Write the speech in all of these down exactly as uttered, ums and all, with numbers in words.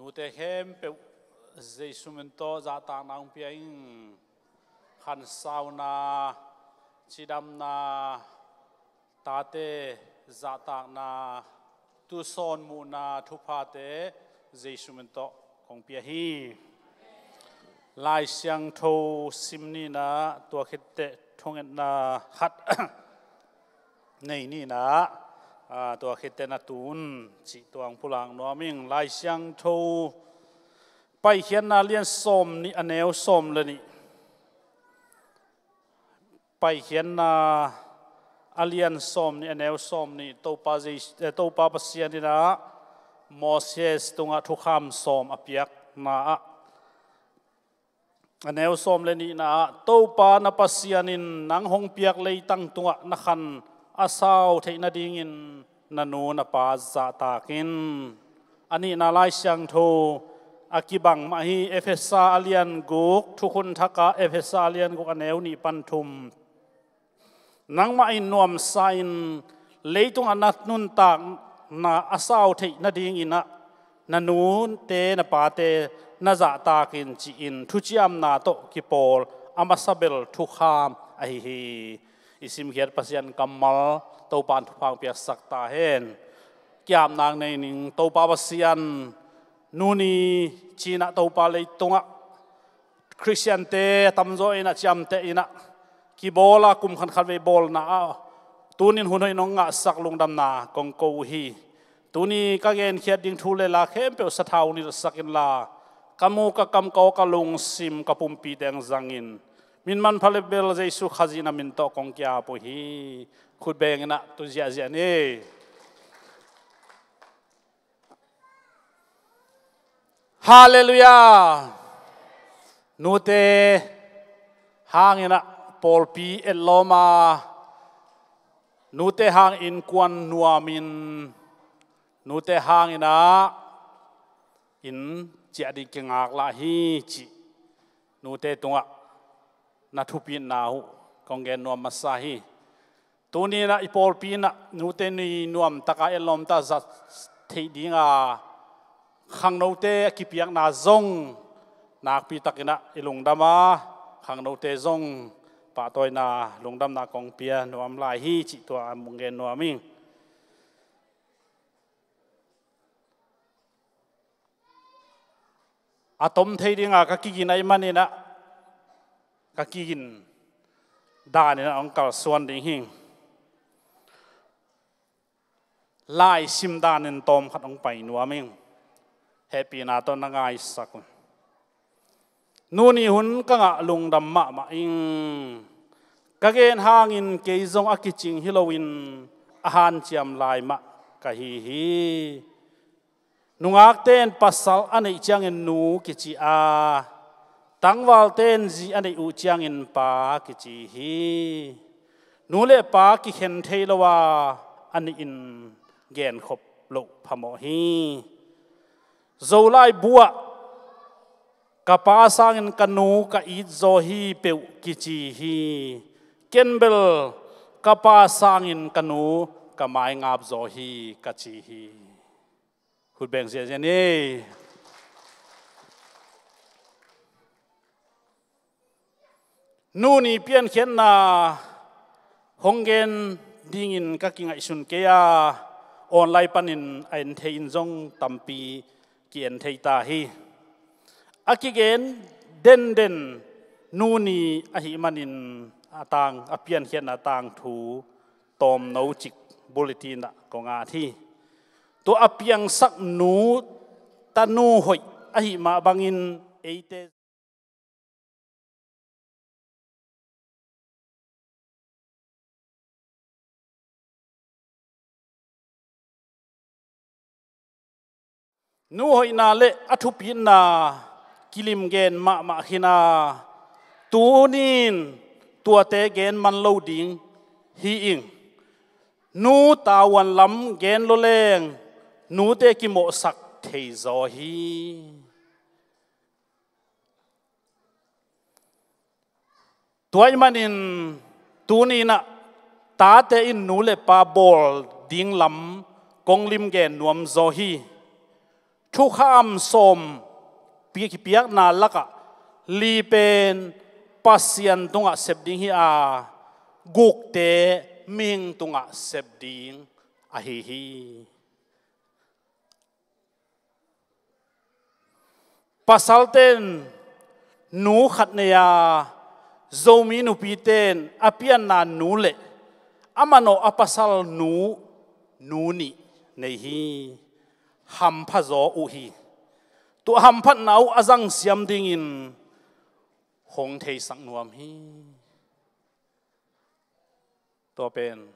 Nute khempeuh Jesu min tawh zahtakna hong pia ing. Khansauna, cidamna, tate zahtakna, tusawn muhna, thuphate Jesu min tawh kong pia hi. Lai Siangtho sim nihna, tua khit teh thungetna khat nei nihna, aa, tua khit teh na tun cih tuang pulak nuam ing. Lai Siangtho Paikhiatna a lian sawm nih, a neu sawm le nih. Paikhiatna a lian sawm nih, a neu sawm nih. Topa Jesu, eh, Topa Pasian in ah Moses tungah thukham sawm a piakna ah, a neu sawm le nihna ah, Topa na Pasian in nang hong piak leitang tungah na khan a sau theih nadingin na nu na pa zahtak in. A nihna Lai Siangtho a kibang mah hi. Efesa a lian guk, Thukhun Thak ah Efesa a lian guk, a neu nih pan thum. Nangmah in nuamsa in leitungah na nuntakna a sau theih nadingin ah na nute na pate na zahtak in, ci-in thuciamna tawh kipawl a masa bel thukham ahi hi. I simkhiat Pasian kammal Topa in thupha hong piaksak ta hen. Ki-apna nei ning. Topa Pasian, nuni ci-in ah Topa leitungah Khristiante a tamzaw in ah ciamteh in ah kibawl a, kum khat khatvei bawlna ah tunin hun hoih nong ngahsak lungdamna kong ko uh hi. Tuni ka genkhiat ding thu le la khempeuh sathau nilhsak inla, ka mu, ka kam, ka aw, ka lungsim, ka pumpi teng zangin min manpha le bel Jesu Khazih na min tawh kong ki-ap uh hi. Khut beng in ah tun ziahziah ni. Halleluiah. Nute hangin ah pawlpi etlawm a, nute hang innkuan nuamin, nute hangin ah inn ciah ding kingaklah hi cih nute tungah na thupitna uh kong gen nuam masa hi. Tuni in ah i pawlpi in ah nute nui nuamtak a etlawmtak zat theih ding a, khangnote a kipiakna zong nakpi takin ah i lungdam a, khangnote zong pahtawina lungdamna kong pia nuam lai hi cih tua a mung gen nuam ing. A tom thei ding a ka kigin ahih manin ah ka kigin dan in ah hong kalsuan ding hi. Lai sim dan in tawm khat hong pai nuam ing. Hehpihna tawh na ngaisak un. Nuni hun ka ngah lungdam mahmah ing. Ka gen hangin kei zong a kicing hi loin a hanciam lai mah ka hi hi. Nungakte in pasal a neih ciangin nu kici a, tangvalte in zi a neih uh ciangin pa kici hi. Nu le pa kikhen thei lo a, a nih in genkhop loh phamawh hi. Zolai bu ah ka pa sangin ka nu ka it zaw hi peuh kici hi. Ken bel ka pa sangin ka nu ka maingap zaw hi ka ci hi. Khut beng ziahziah ni. Nuni piankhiatna hong gen dingin ka kingaihsun kei a, online panin a en thei in zong tampi ki-en thei ta hi. A kigen denden nuni ahih manin a tang, a piankhiatna tangthu tawmno cik bulletin ah kong at hi. Tua a piangsak nu, tanu hoih ahih mah bangin eite nu hoihna le a thupitna kilim gen mahmah hi a, tuni in tuate gen man lo ding hi ing. Nu tavuan lam gen lua leng nute kimawhsak thei zaw hi. Tua ahih manin tuni in ah tate in nu le pa bawl ding lam kong lim gen nuam zaw hi. Thukham sawm pi- kipiakna lakah li pen Pasian tungah sep ding hi a, gukte mihing tungah sep ding ahi hi. Pasalten nu khat nei a, Zomi nupiten a pianna nu le a manawh a pasal nu, nu nih nei hi. Hamphazaw uh hi. Tua hamphatna uh a zangsiam dingin hong theisak nuam hi. Tua pen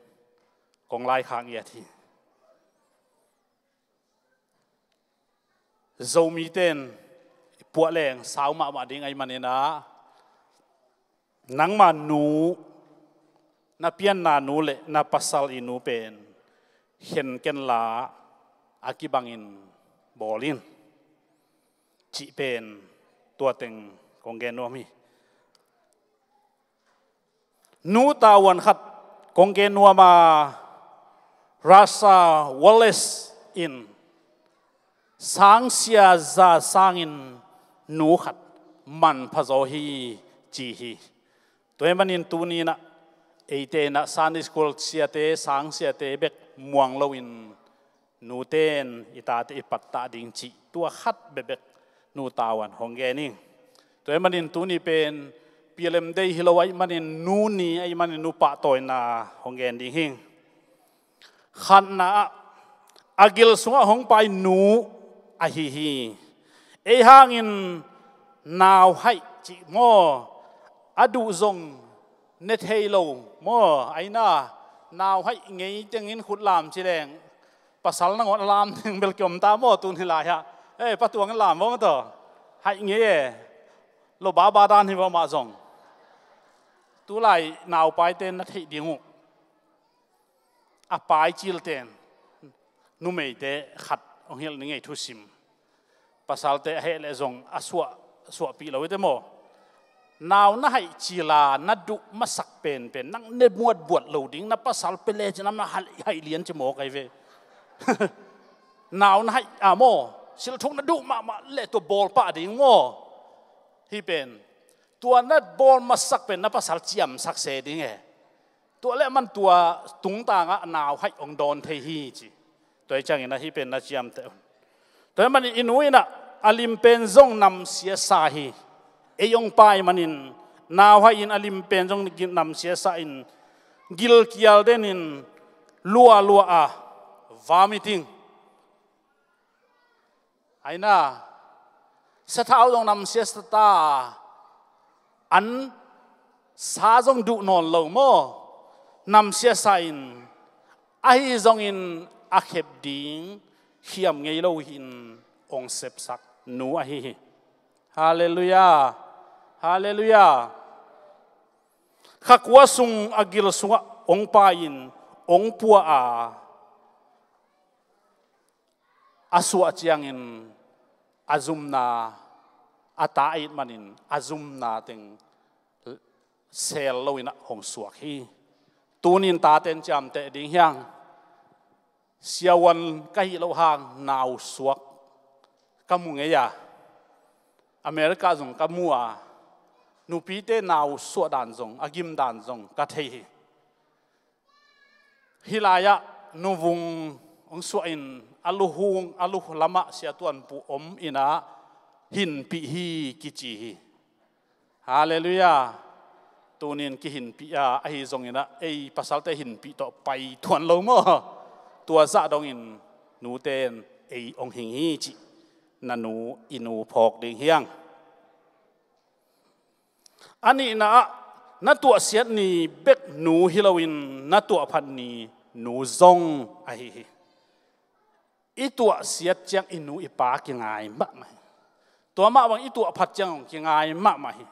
kong laikhak ngiat hi. Zomiten puahleng sau mahmah ding ahih manin ah, nangma nu, na pianna nu le na pasal i nu pen khenken la a kibangin bawl in, cih pen tua teng kong gen nuam hi. Nu tavuan khat kong gen nuam a, Russell Wallace in sangsia za sangin nu khat manphazaw hi, ci hi. Tua ahih manin tuni-in ah eite in ah Sunday school siate, sangsiate bek muang loin nuten i tate i pattah ding cih tua khat bekbek nu tavuan hong gen ing. Tua ahih manin tuni pen P L M Day hi lo ahih manin nu ni ahih manin nu pahtawina hong gen ding hi. Khatna ah a gil sungah hong pai nu ahi hi. Ei hangin nauhaih cih maw, a duh zong ne thei lo maw, aina nauhaih ngei tengin khut lam ci leng, pasal nangawn a lam teng bel kiom ta maw, tun hi lai-ah. Ei, patuang in lam vong taw. Haih ngei e. Lo baba dan hi vong mah zong. Tulai naupaite na theih ding uh, a paicil ten numeite khat hong hilh ni ngei thusim. Pasalte a heh leh zong a suah, suahpih lo hi te maw. Nau na haih cil a na duh masak penpen, nang ne buatbuat lo ding, na pasal pia lecin a na haih, haih lian ci mawk ahi ve. Nau na haih a maw, silthuk na duh mahmah leh tua bawl pah ding maw. Hih pen tua na bawl masak pen na pasal ciamsak se ding e. Tua leh man tua tungtangah nauhaih hong dawn thei hi ci. Tua hi ciangin ah hih pen na ciamteh un. Tua ahih manin i nu in ah a lim pen zong namsia sa hi. Ei hong pai manin nauhaih in a lim pen zong gil namsia sa in, gilkial denin lualua a, vomiting. Aina, sathau zong namsia sa ta, an sa zong duh nawn lo maw, namsia sa in, ahi zongin a khep ding khiam ngei lo hi in hong sepsak nu ahi hi. Halleluiah. Halleluiah. Kha kua sung a gil sungah hong pai in hong pua a, a suah ciangin a zumna, a ta ahih manin a zumna teng sel loin ah hong suak hi. Tunin taten ciamteh ding hiang. Siavuan ka hih loh hang nau suak ka mu ngei a, America zong ka mu a, nupite nau suah dan zong, a gim dan zong ka thei hi. Hih lai-ah nuvung hong suah in a lu hung, a lu lamah siatuanpu om in ah hinpih hi kici hi. Halleluiah. Tunin kihinpih a, ahi zongin ah ei pasalte hinpih tawh pai tuan lo maw. Tua zah dongin nuten ei hong hing hi cih na nu, i nu phawk ding hiang. A nihna ah na tuahsiat ni bek nu hi loin na tuahphat ni nu zong ahi hi. I tuahsiat ciang i nu i pa kingai mahmah hi. Tua mah bang i tuahphat ciang hong kingai mahmah hi.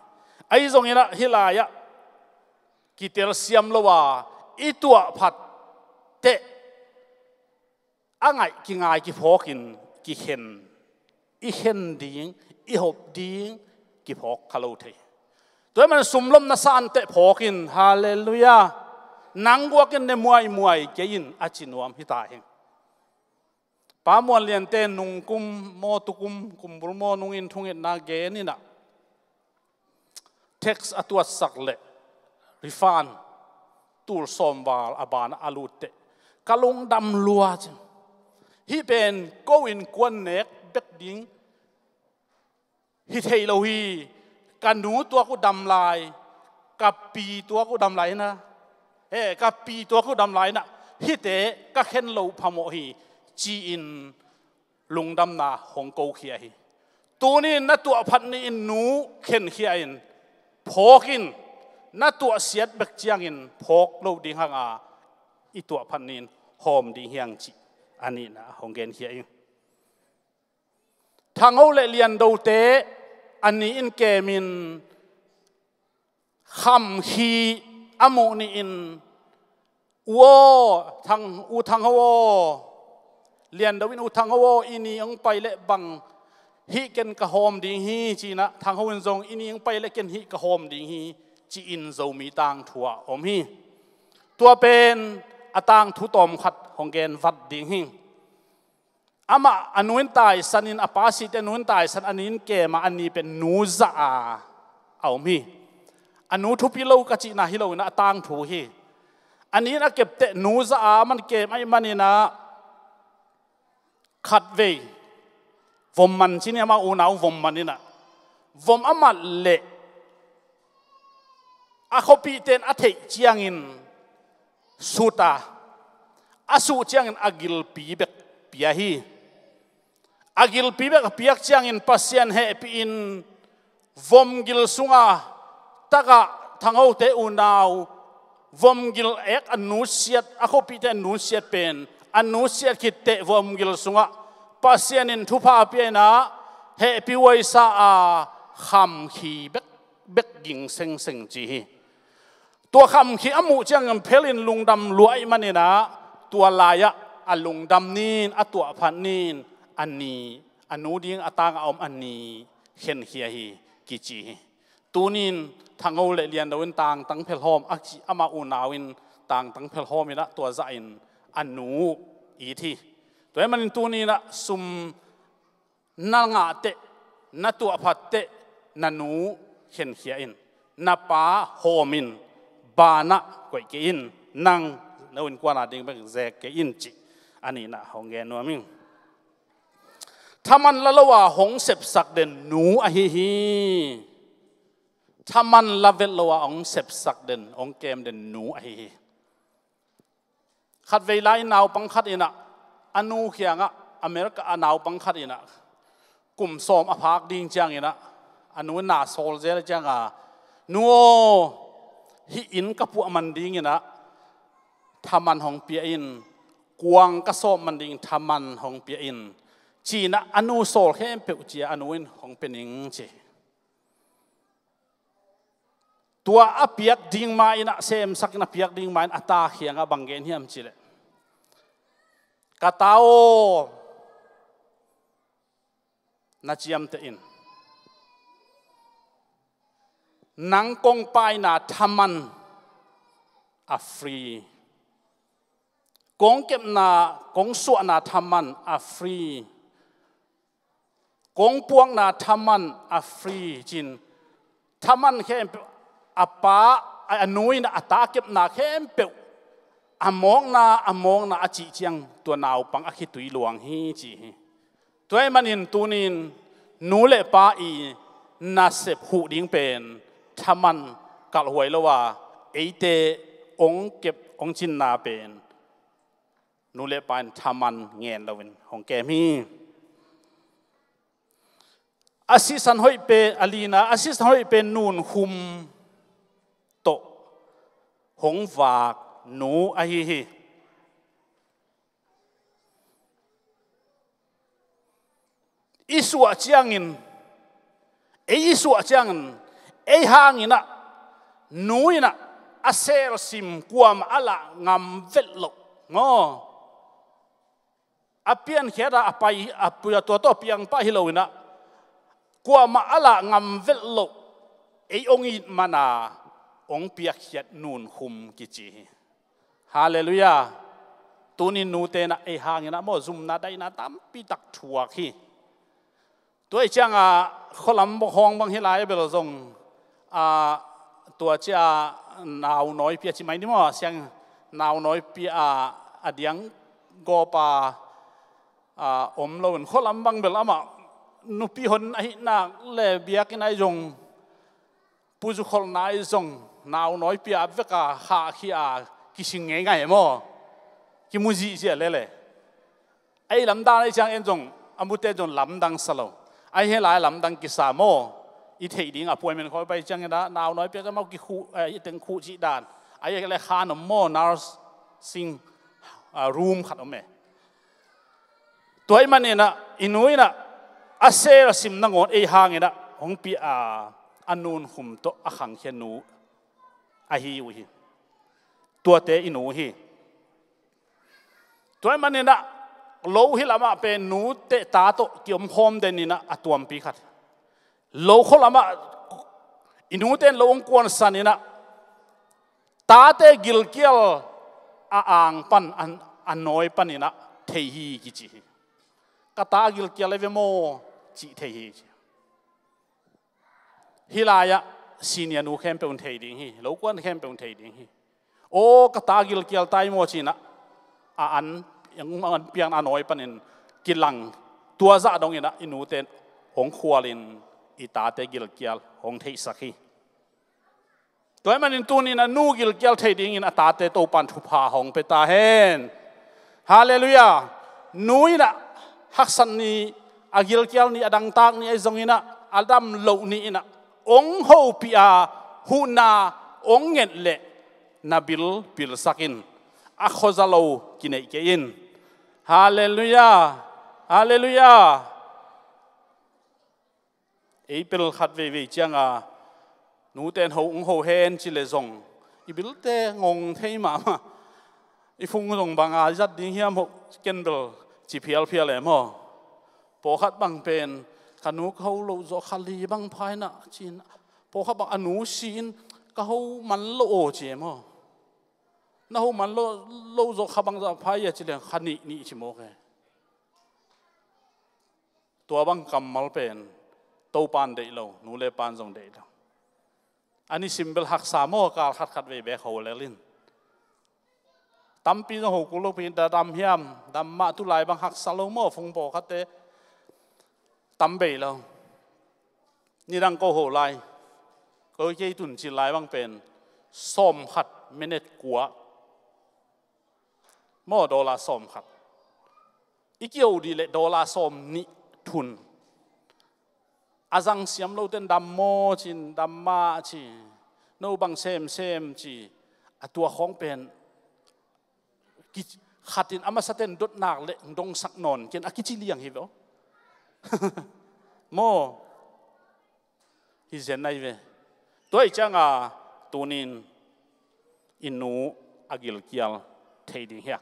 Ahi zongin ah hih lai-ah kitelsiam lo a, i tuahphat teh a ngaih kingai kiphawkin kikhen, i khen ding, i hop ding kiphawk kha lo thei. Tua ahih manin sumlom na sa an teh phawkin, halleluiah, nang guakin ne muaimuai kei in a ci nuam hi ta hing. Pa Muan Liante nungkum maw tukum, kumbul maw nungin thungetna gen inah, tax a tuatsak le refund tul sawm val a banah a lut teh ka lungdam lua ci. Hih pen ko innkuan nek bek ding hi thei lo hi. Ka nu tuak uh dam lai, ka pi tuak uh dam lai inah, he, ka pi tuak uh dam lai inah, hihte ka khen loh phamawh hi, ci-in lungdamna hong kokhia hi. Tuni-in na tuahphat ni-in nu khenkhia in phawk in, na tuahsiat bek ciangin phawk lo ding hanga, i tuahphat ni-in hawm ding hi hang, cih a nihna hong genkhia hi. Thangho le Liandote a ni in kemin khamkhi a muh ni-in, u aw, Thang, U Thangho aw, Liando in, U Thangho aw, i ni hong pai leh bang hih ken ka hawm ding hi, ci-inah Thangho in zong i ni hong pai leh ken hih ka hawm ding hi, ci-in Zomi tangthu ah om hi. Tua pen a tangthu tawmkhat hong gen vat ding hi. Amah a nu in taisanin, a pa site a nu in taisan, a ni in kema, a ni pen nu zah a a om hi. A nu thupi lo ka cihna hi loinah a tangthu hi. A ni in a kepteh nu zah a man kem ahih maninah khatvei vom man ci ni, amah unau vom man inah vom a mat leh a khuapihte in a theih ciangin sut a, a suh ciangin a gilpi bek pia hi. A gilpi bek a piak ciangin Pasian hehpih in vomgil sunga, takah Thanghote unau vomgil ek a nusiat, a khuapihte a nusiat pen a nusiat khitteh vomgil sungah Pasian in thupha pia inah hehpih huaisa a khamkhi bek, bek ging sengseng ci hi. Tua khamkhi a muh ciangin phelin lungdam lua ahih maninah tua lai-ah a lungdam ni-in, a tuahphat ni-in a ni, a nu ding a tangah a om a ni khenkhia hi kici hi. Tuni-in Thangho le Liando in tangtang phelhawm a cih, amah unau in tangtang phelhawm inah tua zahin a nu it hi. Tua ahih manin tuni-inah sum na ngah teh, na tuahphat teh, na nu khenkhia in, na pa hawm in, banah koih kei in, nang na innkuan a ding bek zek kei in, cih a nihna hong gen nuam ing. Thaman la lo a hong sepsak den nu ahi hi. Thaman la vet lo a hong sepsak den, hong kem den nu ahi hi. Khatvei lai naupang khat inah a nu kiangah, America a naupang khat inah kum sawm a phak ding cianginah a nu na sawl zel cianga, "Nu aw, hih inn ka puah man dinginah thaman hong pia in, kuang ka sawp man ding thaman hong pia in," ci-inah a nu sawl khempeuh cia a nu in hong pia ning ci. Tua a piak ding ma-in ah, semsakin a piak ding ma-in a ta kiangah bang gen hiam cihleh, "Ka ta aw, na ciamteh in. Nang kong paina thaman a free. Kong kepna, kong suahna thaman a free. Kong puakna thaman a free," ci-in thaman khempeuh a pa, a, a nu in a ta kepna khempeuh a mawkna, a mawkna a cih ciang tua naupang a khitui luang hi ci hi. Tua ahih manin tuni-in nu le pa i nasep huh ding pen thaman kalhhuai lo a, eite hong kep, hong cinna pen nu le pa in thaman ngen loin hong kem hi. A sisan hoih pen, a lina, a sisan hoih pen nunkhum tawh hong vak nu ahi hi. I suah ciangin, ei i suah ciangin, ei hangin ah, nu in ah a selsim kuamah a lah ngam velh loh maw? A piankhiat a, a pai, a pui a tua tawh a piang pah hi loin ah, kuamah a lah ngam velh loh, ei hong it man a hong piakkhiat nunkhum kici hi. Halleluiah. Tunin nute in ah ei hangin ah maw zumna daihna tampi tak thuak hi. Tua ih ciangah khualam bawk hawng bang hi lai a bel zong, ah, tua cia nau nawipi a ci mai ni maw, siang nau nawipi a, a diang gawpa, ah, om loin khualam bang bel amah nupi hon ahihnak le biakinn ahi zong puzukholhna ahi zong nau nawipi a veka khahkhia a kising ngeingai maw? Kimu zihziah lele. Ei lamdang ahi ciang en zong a mute zong lamdang sa lo. Ahi hi lai lamdang kisa maw? I theih ding a puaimen khawi pai ciangin ah nau nawipi a mau kikhuh, eh, i teng khuh cih dan. Ahi le khan om maw, nursing, ah, room khat om e. Tua ih manin ah i nu in ah a sel a sim nangawn ei hangin ah hong pia a, a nunkhum tawh a khangkhia nu ahi uh hi. Tuate i nu hi. Tua ih manin ah lo hi lamah pen nute ta tawh kiomkhawm den in ah a tuampi khat. Lo khua lamah i nute in lo hong kuansan in ah tate gilkial a ang pan, a, a nawi panin ah thei hi kici hi. Ka ta gilkial ahi ve maw cih thei hi ci. Hih lai-ah senior nu khempeuh in thei ding hi, lo kuan khempeuh in thei ding hi. Aw, ka ta gilkial tai maw ci-in ah a an, an piakna a nawi panin kilang, tua zah dongin ah i nute in hong khualin i tate gilkial hong theihsak hi. Tua ih manin tunin ah nu gilkial thei dingin a tate Topan thupha hong pia ta hen. Halleluiah. Nu in ah haksat ni, a gilkial ni, a dangtak ni ahi zongin ah a dam loh ni in ah hong hopih a, huhna hong nget leh na bil pilsak in, a khuaza lo kineih kei in. Halleluiah. Halleluiah. Ei pel khat veivei cianga nute in ho, hong ho hen ci le zong i bilte ngong thei mahmah. I fung zong banga zat ding hiam hoh, ken bel ci phialphial e maw? Pawlkhat bang pen ka nu ka ho loh zawh kha li bang pha in ah ci-in, pawlkhat bang a nu si-in ka ho man lo aw ci e maw? Na ho man lo, lo zawh kha bang zah pha ia ci le kha nih nih ci mawk e. Tua bang kammal pen Topan deih lo, nu le pan zong deih lo. A nisim bel haksa maw, kal khatkhat vei beek ho lel in. Tampi zong ho kul lopi, da dam hiam, dam mah, tulai bang haksa lo maw, fung pawlkhatte tam bei lo. Nidang ko ho lai, ko kei tun cil lai bang pen sawmkhat minute kua maw, dollar sawmkhat. I kiho dih leh dollar sawmnih thun. A zang siam lote in dam maw ci-in, dam mah ci. No bang semsem ci. A tua khawng pen ki, khat in a masate in dotnak leh dongsak nawn kei in a kici liang hi ve aw. Maw? Hi zen ahi ve. Tua ih cianga tunin i nu a gilkial thei ding hi a.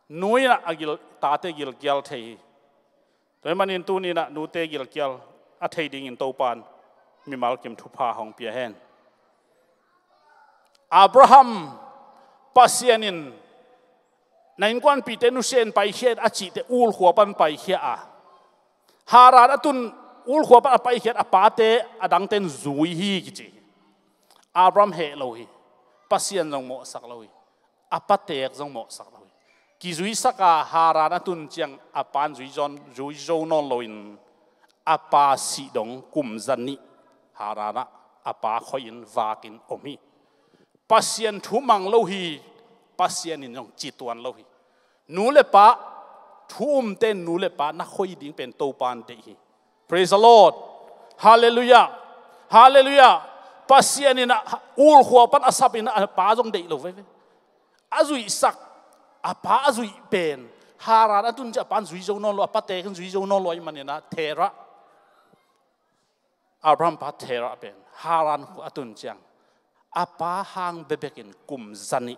Nu in ah a gil, tate gilkial thei hi. Tua ih manin tunin ah nute gilkial a thei dingin Topan mimal kim thupha hong pia hen. Abraham, Pasian in na innkuanpihte nusia in paikhia in a cihte Ur khua pan paikhia a, Haran a tun, Ur khua pan a paikhiat a pate a dangte in zui hi kici hi. Abraham heh lo hi. Pasian zong mawhsak lo hi. A patek zong mawhsak lo hi. Kizuisak a Haran a tun ciang a pan zui zon, zui zo nawn loin a pa sih dong kum zanih Haran ah a pa khoihin vakin om hi. Pasian thu mang lo hi. Pasian in zong ci tuan lo hi. Nu le pa, thu umte in nu le pa na khoi ding pen Topan deih hi. Praise the Lord. Halleluiah. Halleluiah. Pasian in a, Ur khua pan a sap in a pa zong deih lo veve. A zuihsak, a pa a zuih pen Haran a tun ciang a pan zui zo nawn lo, a patek in zui zo nawn lo ahih manin ah Terah, Abraham pa Terah pen Haran khua a tun ciang a pa hang bebekin kum zanih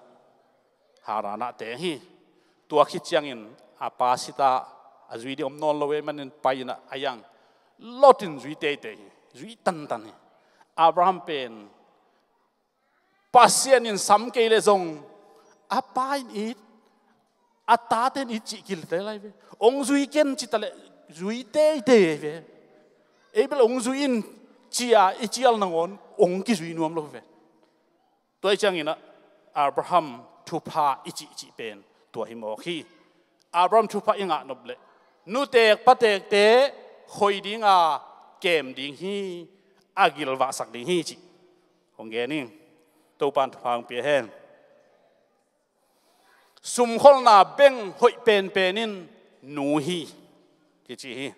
Haran ah teng hi. Tua khit ciangin a pa sita a zui ding om nawn lo ahih manin pai in ah a yang Lot in zui teitei hi. Zui tantan hi. Abraham pen Pasian in sam kei leh zong A pa in it, a tate in it cih kil te lai ve. Ong zui ken ci ta leh zui teitei ve. Ei bel ong zui in ci-a i cial nangawn ong kizui nuam lo ve. Tua hi ciangin ah Abraham thupha i cihcih pen tua hi mawk hi. Abraham thupha i ngah nop leh nuteek pateekte khoi dinga kem ding hi, a gilvahsak ding hi cih hong gen hi. Topan thupha hong pia hen. Sumkholna beng hoih penpen in nu hi kici hi.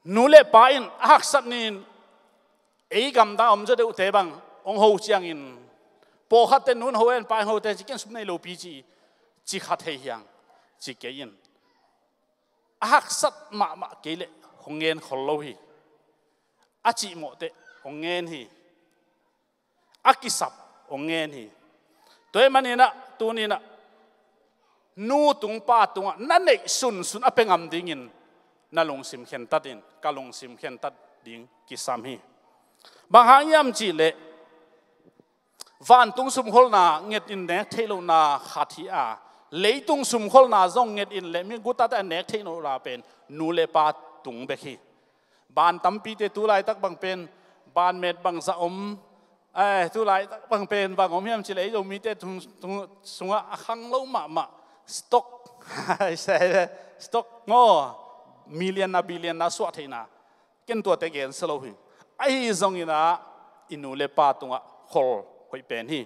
Nu le pa in a haksat ni-in ei gamdang a om zaw deuhte bang hong ho ciangin pawlkhatte nun ho en, pa in hote ci ken sum nei lopi ci, ci kha thei hiang ci kei in. A haksat mahmah kei leh hong ngen khol lo hi. A cihmawhteh hong ngen hi. A kisap hong ngen hi. Tua ahih manin ah tuni-in ah nu tung pa tungah na neih sunsun a pia ngam dingin na lungsim khentat in, ka lungsim khentat ding kisam hi. Bang hang hiam cih leh vantung sumkholna nget in nek theih lohna khat hi a, leitung sumkholna zong nget in leh mi gutate a nek theih lohna pen nu le pa tung bek hi. Ban tampite tu laitak bang pen ban met bang za om. Eh, tu laitak bang pen bang om hiam cih leh ei Zomite tung, tung, sungah a khang lo mahmah stock, stock maw, million na billion na suah theihna. Ken tuate gensia lo hi. Ahi zongin ah i nu le pa tungah khol hoih pen hi.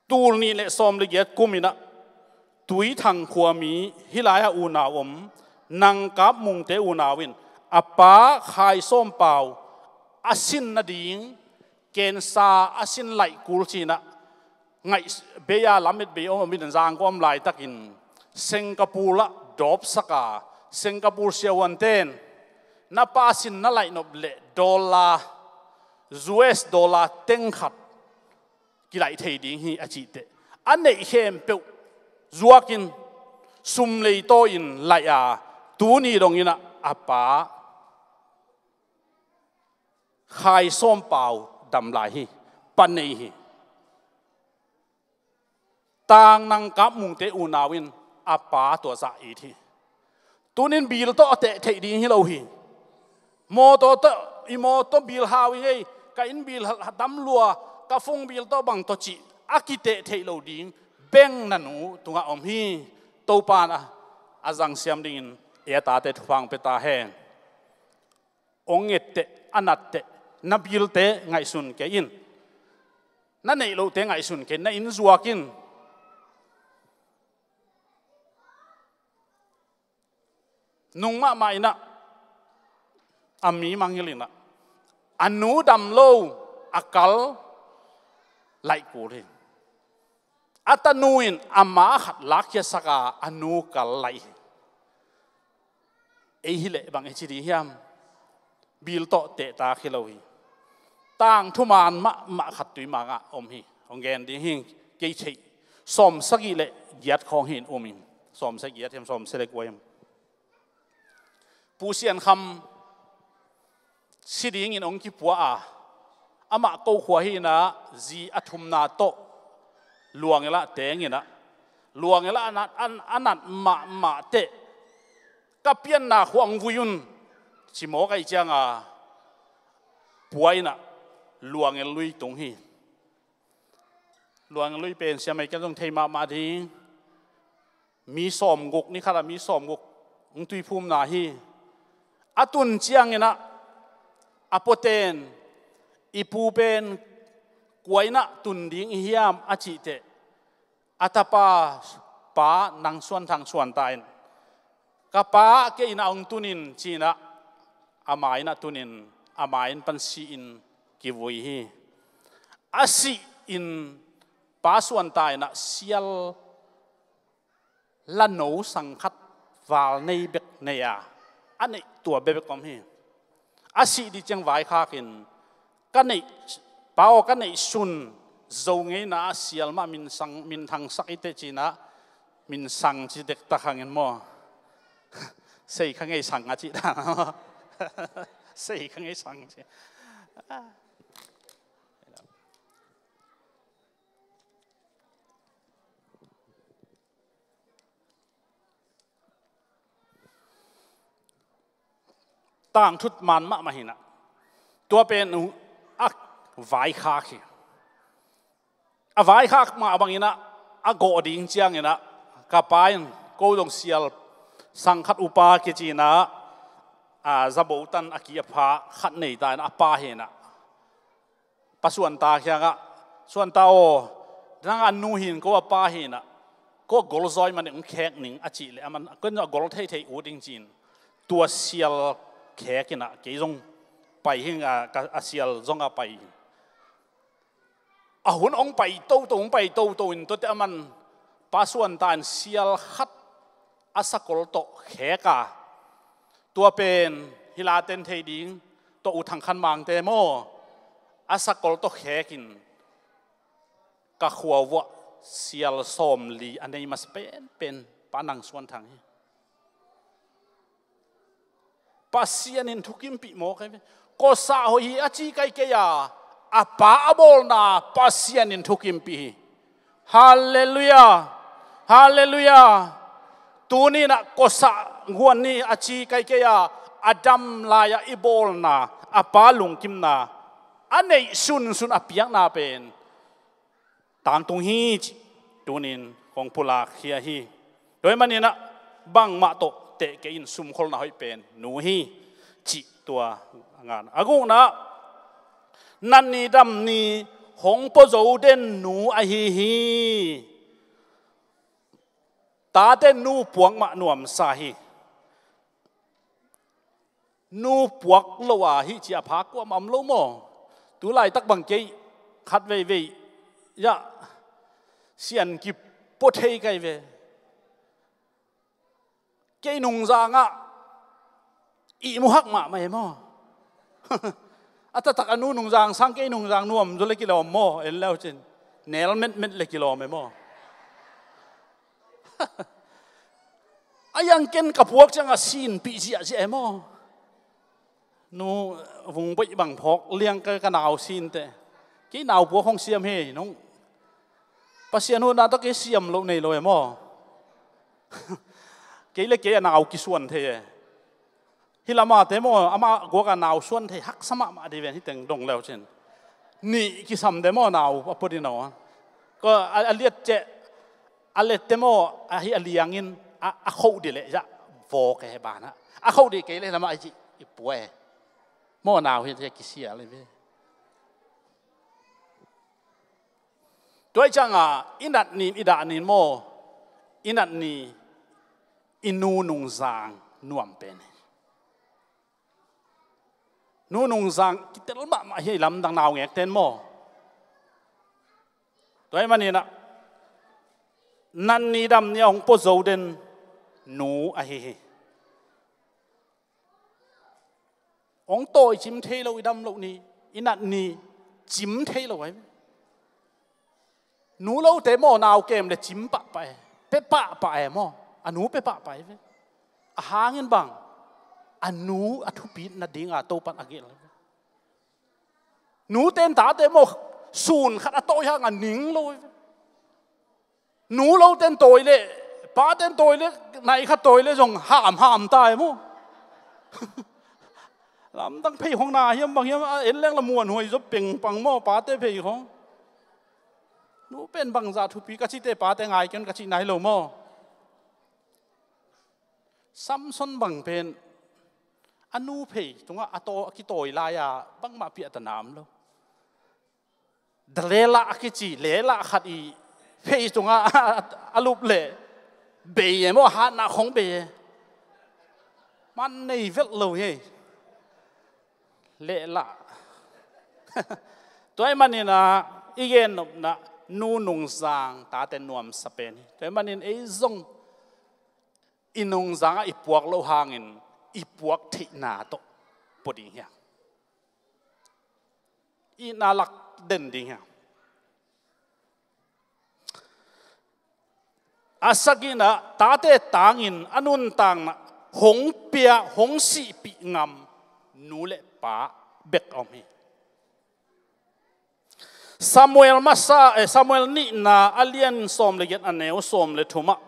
Tul nih le sawm le giat kum in ah Tuithang khuami hih lai-ah unau om Nangkap Mungte unau in a pa Khai Sawm Pau a sin nading kensa a sin laih kul ci-in ah ngaih bei-a lamet bei om om in zangkua om laitakin Singapore ah dawpsak a, Singapore siahuante in na pa sin na laih nop leh dollar, U S dollar teng khat kilaih thei ding hi a cih teh a neih khempeuh zuakin sum leitaw in laih a, tuni dongin ah a pa Khai Sawm Pau dam lai hi, pa nei hi. Tang Nangkap Mungte unau in a pa tua zah it hi. Tunin bill tawh a teh theih ding hi lo hi. Mawtaw tawh, i mawtaw bill hau i ngei, ka inn bill ha-, dam lua, ka phone bill tawh bang tawh cih a kiteh theih lo ding beng na nu tungah om hi. Topan a, a zangsiam dingin ei a tate thupha hong pia ta hen. Hong ngetteh, a natteh, na bill-te ngaihsun kei in. Na neih lohte ngaihsun kei in, na inn zuak in. Nung mahmah in ah, a mi mangngilh in ah, a nu dam lo, a kal laih kul hi. A tanu in ama khat lakkhiatsak a, a nu kal laih hi. Ei hi leh bang i ci ding hiam? Bill tawh tehtak hi lo hi. Tangthu man mahmah khat tui mangah om hi. Hong gen ding hi, kei theih. Sawmsagih le giat khawng hi in um in. Sawmsagih giat hiam, sawmsagih le kua hiam. Pu Sian Kham si dingin hong kipua a, amah ko khua hi in ah, zi a thumna tawh Luang-el ah teng in ah, Luang-el ah a nat, a, a nat mahmah teh, ka pianna khua hong vui un ci mawk ahih ciang a, pua in ah Luang-el lui tung hi. Luang-el lui pen siamai ken zong thei mahmah ding. Mi sawmguk, ni khat ah mi sawmguk hong tuiphumna hi. A tun ciangin ah, a puaten, i pu pen kua in ah tun ding i hiam a cih teh, a tapa, pa Nang Suan Thang Suan ta in, ka pa kei in ah hong tun in ci in ah, ama in ah tun in, ama inn pan si in kivui hi. A sih in pa Suan ta in ah sial lano sang khat val nei bek nei a, a neih tua bekbek om hi. A sih ding ciang vaikhak in, ka neih, pa aw, ka neih sun zo ngeina a sial mah min sang, min thangsak i teh ci in ah, min sang ci dektak hangin maw. Sei kha ngei sang a cih dan. Sei ka ngei sang ci. Tangthut man mahmah hi na. Tua pen uh a vaikhak hi. A vaikhak mah bangin ah a gawh ding ciangin ah ka pa in ko zong sial sang khat upa kici in ah, a, zabo tan a ki a pha khat nei ta in ah a pa hi na. Pa Suanta kiangah, Suanta aw, nang a nu hi in ko a pa hi na, ko a golzaw man ong khek ning a cih leh a man, ko in a gol theithei ut ding ci in tua sial khek in ah kei zong pai hi ing a, ka, a sial zong a pai hi. A hun ong pai toto, ong pai toto in tuate a man Pa Suanta in sial khat a sakol tawh khek a, tua pen hi la ten thei ding tawh U Thang Khan Mangte maw, a sakol tawh khek in ka khua vuah sial sawmli a nei masa penpen Pa Nang Suan Thang hi. Pasian in thukimpih mawk ahi ve. Kosah hoih hi a ci kai kei a, a pa a bawlna Pasian in thukimpih hi. Halleluiah. Halleluiah. Tuni in ah kosah guan ni a ci kai kei a, a dam lai-ah i bawlna, a pa lungkimna a neih sunsun a piakna pen tangtung hi cih tunin kong pulak khia hi. Tua ahih manin ah bangmah tawh teh kei in sumkholhna hoih pen nu hi cih tua a ngan. A gukna, nat ni dam ni hong pua zo den nu ahi hi. Tate nu puak mah nuamsa hi. Nu puak lo a hih ci a pha kuamah om lo maw? Tu laitak bang kei khat veivei, ya, sian kipua thei kai ve. Kei nungzangah ihmu hak mahmah e maw? A taktak a nu nungzang sang kei nungzang nuam zaw le kilawm maw? En leu cin nel metmet le kilawm e maw? A iang ken ka puak ciangah sinpih ziahziah e maw? Nu vungboih bang phawk liang ka, ka nau sinte. Kei nau puak hong siam hi nong. Pasian huna tawh kei siam loh nei lo e maw? Kei le kei a nau kisuan thei e. Hih lamate maw, amah guak a nau suan thei haksa mahmah dih ven, hih teng dong leu cin. Nih kisamte maw nau a pua dih no. Ko a, a liat ceh, a lette maw, a hih a liangin, a, a khoh dih leh, ya, vawk e banah. A khoh dih kei leh lamah i cih, i pua e. Maw nau hih ceh kisial i ve. Tua i ciangah, i nat nin, i dah nin maw, i nat ni, i nu nungzang nuam pen hi. Nu nungzang kitel mahmah hi, lamdang naungekten maw. Tua ahih manin ah, nat ni dam ni a hong pua zo den nu ahi hi. Hong tawi cim thei lo, i dam loh ni, i nat ni cim thei lo ahi. Nu lote maw, nau kem le cim pahpah e, pia pahpah e maw, a nu pia pahpah e ve. A hangin bang, a nu a thupit nadinga Topan a gelh e ve. Nu ten tate maw, sun khat a tawi hang a ning lo e ve. Nu lo ten tawi leh, pa ten tawi leh, nai khat tawi leh zong hamham ta e maw? Lamdang phei khong na hiam bang hiam, a en leng la muanhuai zaw pengpang maw, pate phei khong. Nu pen bangzah thupi ka cihte pate ngai ken ka cih nai lo maw? Samson bang pen a nu phei tungah a taw, a kitawi lai-a bangmah piahtana om lo. Delilah a kici, Delilah khat i phei tungah a lup leh bei e maw, hatna khong bei e. Man nei velh lo hi. Delilah. Tua ahih manin ah i gen nopna, nu nungzang tate nuamsa pen hi. Tua ahih manin ei zong i nungzangah i puak loh hangin i puak theihna tawh pua ding hi hang. Itna lak den ding hi hang. A sagihna, tate tangin a nuntakna hong pia, hong sihpih ngam Nu le pa bek a om hi. Samuel masa, eh, Samuel nihna a lian sawm le giat a neu sawm le thumah,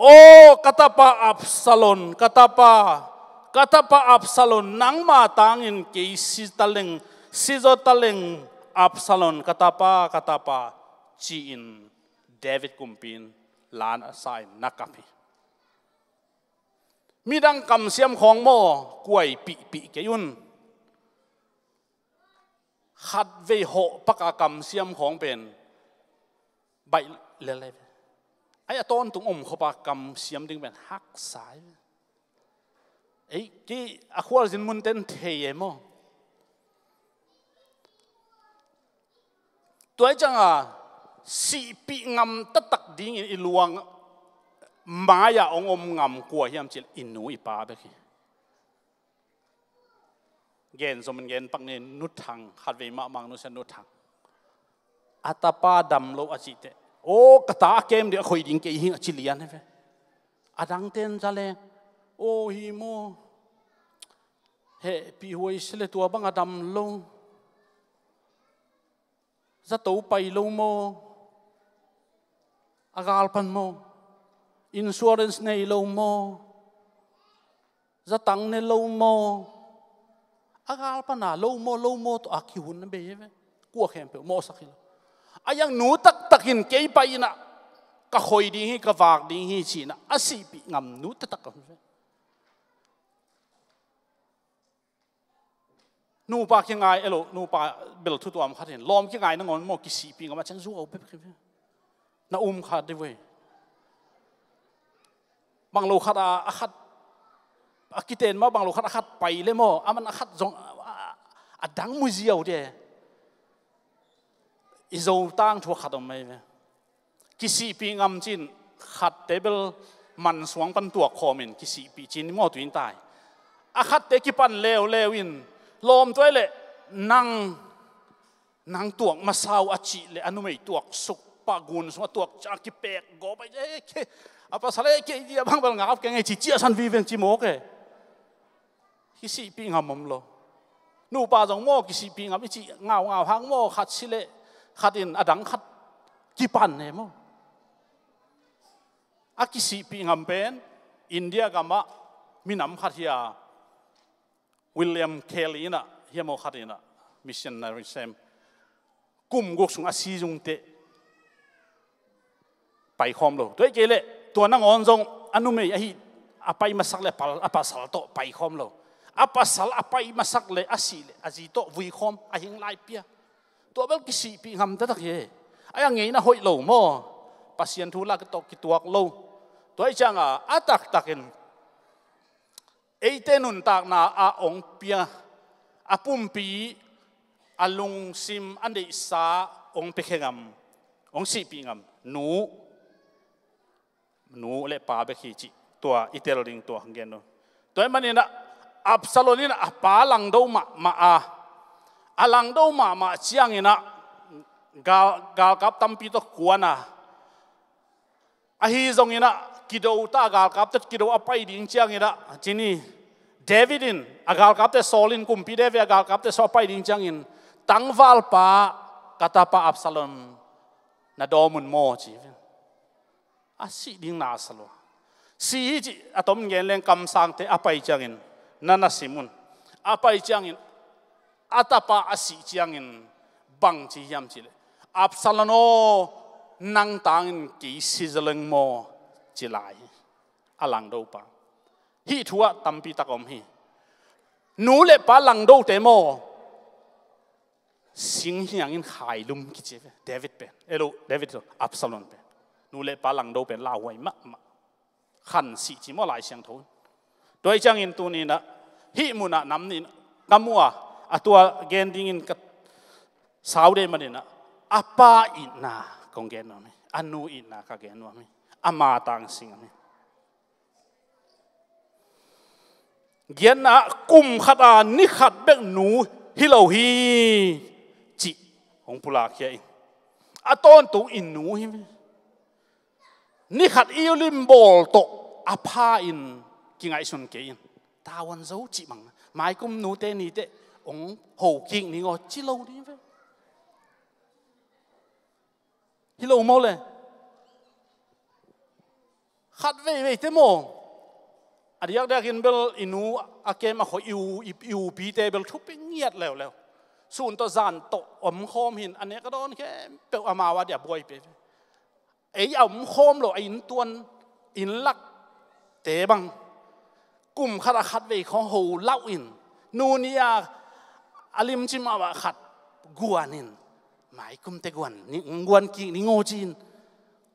"Aw, ka tapa Absalom, ka tapa, ka tapa Absalom, nangma tangin kei si taleng, si zaw taleng, Absalom, ka tapa, ka tapa," ci-in David kumpi in la a sa in na kap hi. Midang kamsiam khawng maw, kuai pihpih kei un. Khatvei hawh paka kamsiam khawng pen baih lele. Ai, a tawntung om khawpa kamsiam ding pen haksa hi. Ei, kei a khualzin mun ten thei e maw? Tua hi cianga sihpih ngam taktak dingin i luang mai-ah hong om ngam kua hiam cih leh i nu i pa bek hi. Gen zomin gen pak ni, Nu Thang, khatvei mahmah nusia Nu Thang. A tapa dam lo a cih teh, "Aw, ka ta a kem ding a khoi ding kei hi," a ci lian hi ve. A dangten za leng, "Aw, hi maw, hehpih huai se le tua bang a dam lo. Zato pai lo maw? A galpan maw? Insurance nei lo maw? Zatang ne lo maw?" A galpan a lo maw, lo maw tawh a kihun na bei hi ve. Kua khempeuh mawhsak hi lo. A iang nu taktakin kei pai inah ka khoi ding hi, ka vak ding hi ci-inah a sihpih ngam nu taktak a hi ve. Nupa kingai elo, nupa bel thutuam khat hin, lawm kingai nangawn maw, kisihpih ngam a ciang zuau pep khi ve. Na um khat dih ve. Bang lo khat a, a khat a kiten maw, bang lo khat a khat pai le maw, a man a khat zong a, a, a dang mu ziau dih. I Zo tangthu a khat om mai ve. Kisihpih ngam cin, khatte bel mansuang pan tuak khawmin kisihpih cin maw, tu in tai. A khatte kipan leuleu in, lawm tuai le, nang, nang tuak masa uh a cih le, a numei tuak suk pah gun sung a tuak ciang a kipek gawp a, eh, ke, a pasal eh, kei dia bang bel ngap keng e ci, ciahsan viveng ci mawk e. Kisihpih ngam om lo. Nupa zong maw, kisihpih ngam i cih ngaungau hang maw, khat si leh khat in a dang khat kipan ne maw. A kisihpih ngam pen India gamah minam khat hi a, William Carey inah, hi a maw, khat inah, missionary sem. Kum guk sung a si zungte paikhawm lo. Tua hi kei leh tua nangawn zong a numei ahi a pai masak le a pal, a pasal tawh paikhawm lo. A pasal a pai masak le a sih le a zi tawh vuikhawm, a hing lai pia. Tua bel kisihpih ngam taktak hi. Ai, a ngeina hoih lo maw? Pasian thu la tawh kituak lo. Tua hi cianga a taktakin eite nuntakna ah hong pia, a pumpi, a lungsim, a neihsa hong piakhia ngam, hong sihpih ngam nu, nu le pa bek hi cih tua i tel ding tua hong gen uh. Tua hi maninah Absalom inah a pa langdo mahmah a, a langdo mahmah cianginah gal, galkap tampi tawh kuan a, ahi zonginah kido ta, galkapte kido a pai ding cianginah, cini, David in, a galkapte Saul in, kumpi David a galkapte Saul a pai ding ciangin, "Tangvalpa, ka tapa Absalom na dawm un maw?" ci. A sih ding na sa lua. Si hi cih a tom gen leng kamsangte a pai ciangin na na sim un. A pai ciangin a tapa a sih ciangin bang ci hiam cih leh, "Absalom aw, nang tangin kei si zaleng maw?" ci lai hi. A langdopa. Hih thu ah tampi tak om hi. Nu le pa langdote maw, singhiangin khailum kici ve. David pen, elo, David lo, Absalom pen. Nu le pa langdo pen lauhuai mahmah. Khan sih ci maw Lai Siangtho in. Tua hi ciangin tuni inah, hih munah nam nih ka mu a, a tua gen dingin ka sau deh maninah, a pa itna kong gen nuam hi, a nu itna ka gen nuam hi, a matang sing hi. Giatna, kum khat a ni khat bek nu hi lo hi cih hong pulakkhia in. A tawntung in nu hi. Ni khat i limbawl tawh a pha in kingaihsun kei in. Tavuan zo cih bang. Maikum nute niteh hong ho kik ning aw ci lo ding ve. Hi lo maw le? Khat veivei te maw? A diakdiakin bel i nu a kem a khoi i u, i, i upite bel thupi ngiat leuleu. Sun tawh zan tawh omkhawm hin a nek a dawn khempeuh amau a dia buai pe. Ei a omkhawm lo a inntuan, innlakte bang kum khat a khat vei khawng ho lauh in, nu ni a a limci mahmah khat guan in, maikum te guan, ning guan kik ning aw ci-in,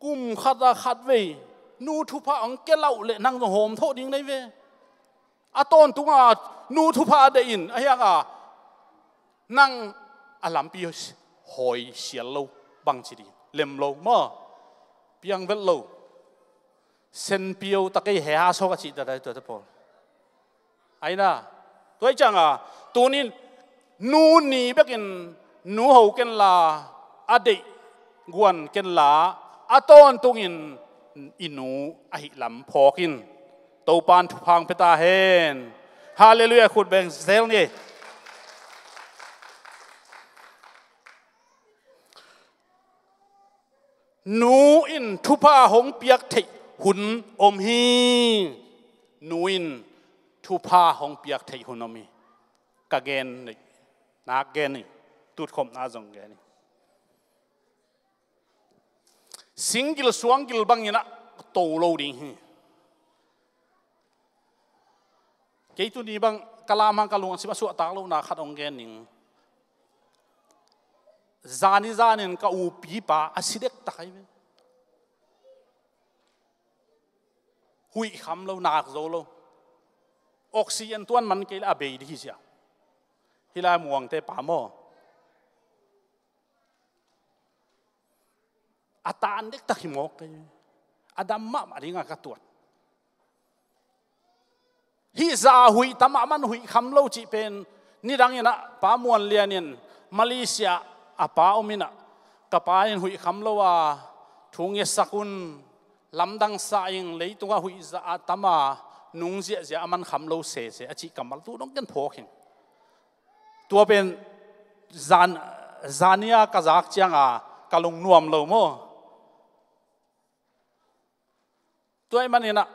kum khat a khat vei nu thupha hong kia lauh leh nang zong hawm thawh ding nei ve. A tawntung a nu thupha a deih in, a hiang a nang a lampi hawi sial lo bang ci ding, lem lo maw, piang velh lo. Senpio ta kei he ha sawk a cih ta dai tua te pawl. Aina, tua hi cianga tunin nu ni bekin nu ho kenla, a deih guan kenla, a tawntungin i nu ahih lam phawk in. Topan thupha hong pia ta hen. Halleluiah, khut beng zel ni. Nu in thupha hong piak theih hun om hi. Nu in thupha hong piak theih hun om hi. Ka gen nei, nak gen hi, tutkhopna zong gen hi. Singgil suanggil bangin a to lo ding hi. Kei tuni bang ka lam hang ka lungsim a suahtak lohna khat hong gen ning. Zani zanin ka upipa a si dektak ahi ve. Huih kham lo, nak zo lo. Oxygen tuan man kei le a bei dih hi sia. Hih lai muangte pa maw? A tan dektak hi mawk kei. A dam mahmah dinga ka tuat. Hih za huih tam a man huih kham lo cih pen nidang inah Pa Muan Lian in Malaysia a pa om inah, ka pa in huih kham lo a thu ngetsak un, lamdang sa ing, leitungah huih za a tam a nung ziahziah a man kham lo sese a cih kammal tu dong ken phawk hing. Tua pen zan, zania ka zak cianga ka lungnuam lo maw? Tua ahih maninah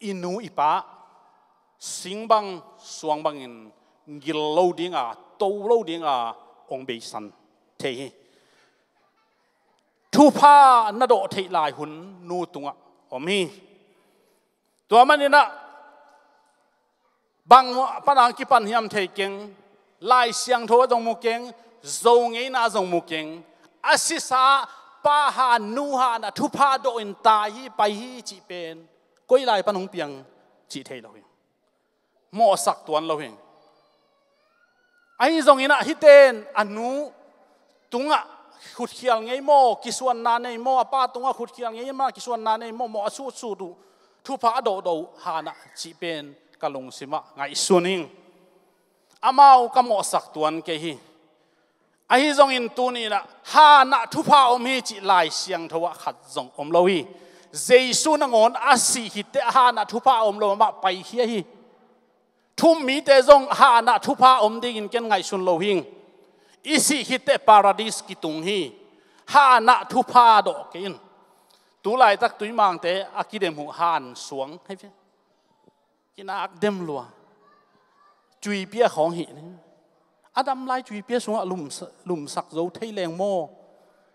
i nu i pa sing bang suang bangin gil lo dinga, to lo dinga hong beisan thei hi. Thupha na dawh theih lai hun nu tungah om hi. Tua maninah bang panang kipan hiam thei keng, Lai Siangtho a zong mu keng, Zo ngeina a zong mu keng, a sisa pa han nu hanah thupha dawh in tai hi, pai hi cih pen koi lai pan hong piang cih thei lo hi. Mawhsak tuan lo hi. Ahi zongin ah hihte in a nu tungah khutkhial ngei maw, kisuanna nei maw, a pa tungah khutkhial ngei maw, kisuanna nei maw, mawh a sutsut uh, thupha a dawhdawh uh hanah cih pen ka lungsimah ngaihsun ing. Amau ka mawhsak tuan kei hi. Ahi zongin tuni inah hanah thupha om hi cih Lai Siangtho ah khat zong om lo hi. Jesu nangawn a sih khit teh hanah thupha om lo, amah paikhia hi. Thum mite zong hanah thupha om dingin ken ngaihsun lo hing. I sih khit teh Paradis kitung hi. Hanah thupha dawh kei in. Tu laitak tuimangte a kidem uh han suang hi ve. Kinak dem lua. Cuipia khawng hi ni. A dam lai cuipia sungah lumsa-, lumsak zo thei leng maw?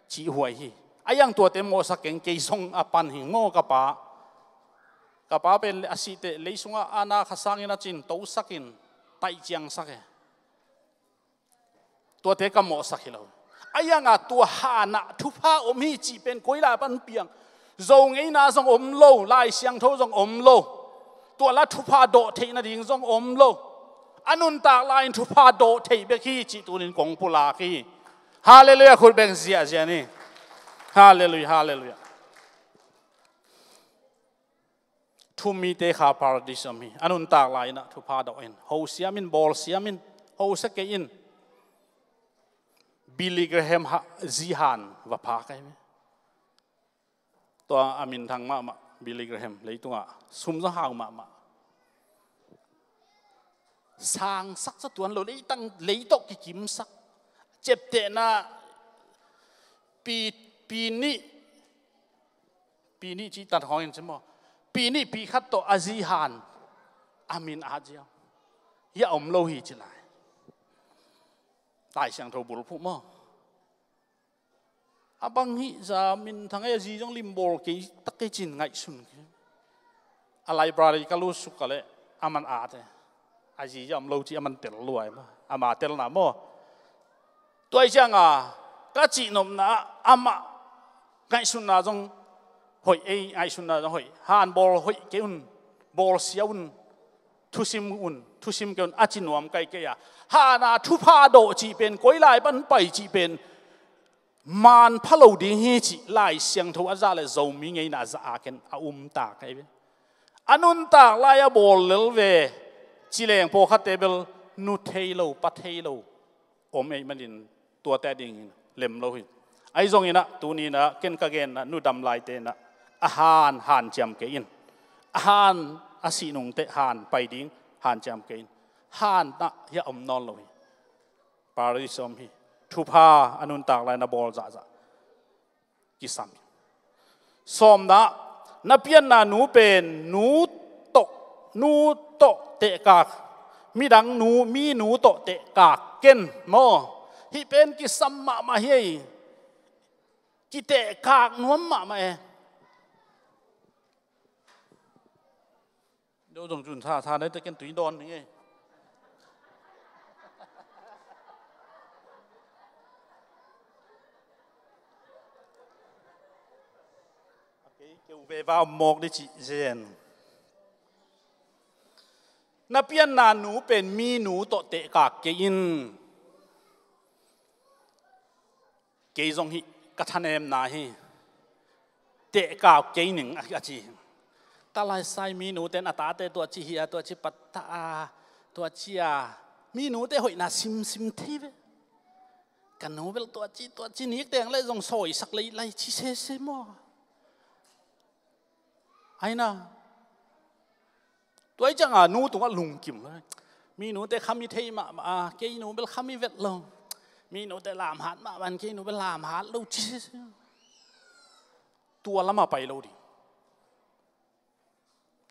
Cih huai hi. A iang tuate mawhsak keng, kei zong a pan hing maw ka pa. Ka pa pen a sih teh lei sungah a na kha sangin a cin tosakin taih ciangsak e. Tuate ka mawhsak hi lo. A ianga tua hanah thupha om hi cih pen koi lai pan piang. Zo ngeina zong om lo, Lai Siangtho zong om lo. Tua la thupha dawh theih nading zong om lo. A nuntak lai-in thupha dawh theih bek hi cih tunin kong pulak hi. Halleluiah, khut beng ziahziah ni. Halleluiah, halleluiah. Thum mite kha Paradis om hi. A nuntak lai-inah thupha dawh in, ho siam in, bawl siam in, ho sia kei in. Billy Graham ha, zi han va pha kei me. Tua a minthang mahmah, Billy Graham, leitungah sum zong hau mahmah. sangsak sa tuan lo, leitang, lei tawh kikimsak. Ciaptehna pi, pi nih, pi nih cih tan hawng in ci maw. Pi nih pi khat tawh a zi han a min at ziau. Hia om lo hi ci lai. Lai Siangtho bulphuh maw. A bang hih za minthang ei, a zi zong limbawl kei tak kei cin ngaihsun kei. A library ka lut suk ka leh a man a te. A zi zong om lo ci a man tel luai ma. A ma telna maw. Tua hi cianga ka cihnopna ah amah ngaihsunna zong hoih ei, ngaihsunna zong hoih. Han bawl hoih kei un, bawl sia un, thusim un, thusim kei un, a ci nuam kai kei a. Hana thupha dawh cih pen, koi lai pan pai cih pen, man pha lo ding hi cih Lai Siangtho a zah le Zomi ngeina a zah a ken a um ta kai ve. A nuntak lai a bawl lel ve, ci leng pawlkhatte bel nu thei lo, pa thei lo om ei manin tuate dingin lem lo hi. Ahi zongin ah, tuni-in ah ken ka genna, nu dam laite in ah a han, hanciam kei in. A han a sih nungteh han pai ding hanciam kei in. Han ah hia om nawn lo hi. Paradis om hi. Thupha a nuntak lai na bawl zahzah kisam hi. Sawmna, na pianna nu pen nu tawh, nu tawh tehkak, midang nu, mi nu tawh tehkak ken maw. Hih pen kisam mahmah hi ei. Kitehkak nuam mahmah e. Deuh zong cun tha, tha nai te ken tui dawn ning ei. A kei keu veva om mawk ni cih zen. Na pianna nu pen mi nu tawh tehkak kei in. Kei zong hih ka thanemna hi. Tehkak kei ning a, a ci. Ka laisai mi nute in a tate tua ci hi a, tua ci patta a, tua ci a. Mi nute hoihna simsim thei ve. Ka nu bel tua ci, tua ci nik teng le zong sawisak lei lai ci sese maw. Aina. Tua hi cianga nu tungah lungkim lo. Mi nute khami thei mahmah a, kei nu bel khami vet lo. Mi nute lamhat mahmah in kei nu bel lamhat lo ci. Tua lama pai lo ding.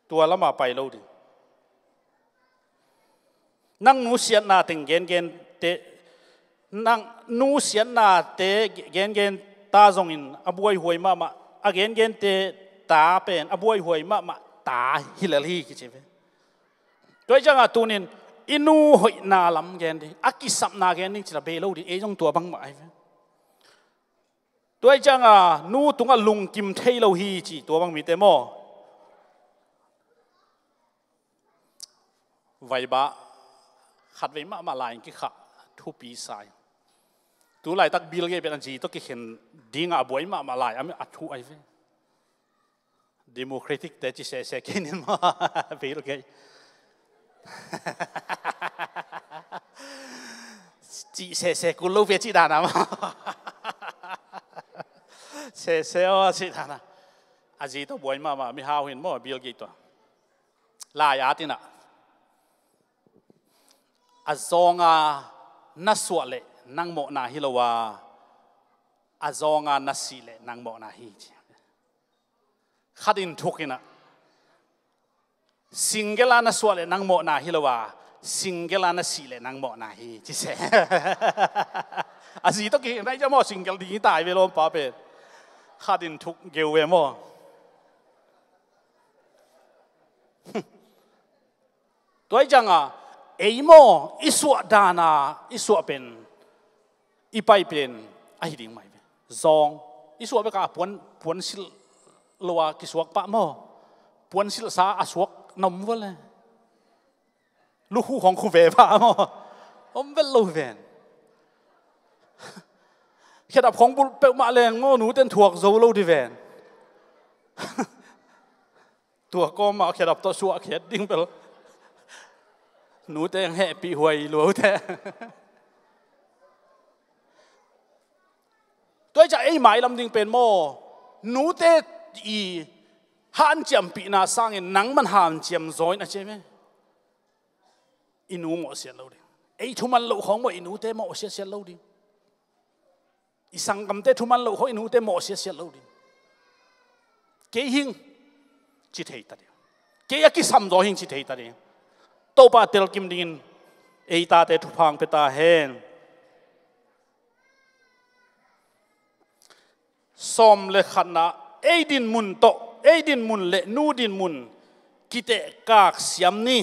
Tua lama pai lo ding. Nang nu siatna teng gengen te, nang nu siatna te gengen ta zongin a buaihuai mahmah, a gengen te ta pen a buaihuai mahmah ta hi lel hi kici ve. Tua hi cianga tunin i nu hoihna lam gen ding, a kisapna gen ding cila bei lo ding, ei zong tua bangmah ahi ve. Tua hi cianga nu tungah lungkim thei lo hi ci, tua bang mite maw. Vaiba khatvei mahmah lai in kikhah thupi sa hi. Tu laitak Bill Gates pen a zi tawh kikhen dinga a buai mahmah lai a thu ahi ve. Democratic te ci sese kei nin maw. Bill Gates. Ci sese kul lo ve ci dana maw. Sese aw ci dana. A zi tawh buai mahmah mihau hin maw Bill Gates tua. Lai a tina. A zawnga na suah leh nang mawhna hi lo a, a zawnga na sih leh nang mawhna hi ci. Khat in thuk inah, single a na suah leh nang mawhna hi lo a, single a na sih leh nang mawhna hi ci se. A zi tawh kihna i ca maw single ding hi tai ve lawmpa pen. Khat in thuk geu ve maw. Tua hi cianga ei maw i suah dana i suah pen i pai pen ahi ding mai ve. Zawng i suah beka puan, puan silh lo a kisuak pah maw. Puan silhsa a suak na om vua le. Lukhu khong khu ve pah maw. Om vet lo ven. Khedap khong bulh peuhmah leng maw nuten thuak zo lo di ven. Tua kawmah khedap tawh suahkhiat ding bel nute ang hehpih huai luaute. Tua hi ciah ei mailam ding pen maw nute i hanciampihna sangin nangman hanciam zaw in a ci hi ve. I nu mawh siat lo ding. Ei thuman loh khawng maw, i nute mawh siatsiat lo ding. I sanggamte thuman loh khawng i nute mawh siatsiat lo ding. Kei hing ci thei ta ding. Kei a kisam zaw hing ci thei ta ding. Topa telkim dingin ei tate thupha hong pia ta hen. Sawm le khatna, ei dinmun tawh, ei dinmun le nu dinmun kitehkak siam ni.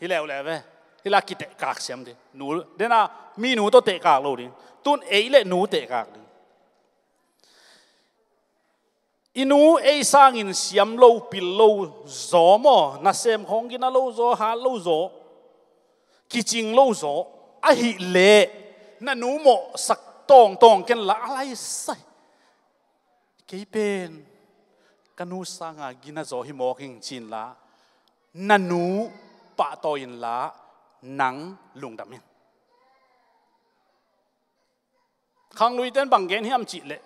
Hi leuleu ve. Hi la kitehkak siam ding. Nu, dena, mi nu tawh tehkak lo ding. Tun ei le nu tehkak ding. I nu ei sangin siam lo, pil lo zaw maw, nasem khawng gina lo zaw, hat lo zaw, kicing lo zaw, ahih leh na nu mawhsak tawngtawng ken la, a lai sai. Kei pen ka nu sanga gina zaw hi mawk ing ci inla, na nu pahtawi inla, nang lungdam in. Khangluite in bang gen hiam cih leh,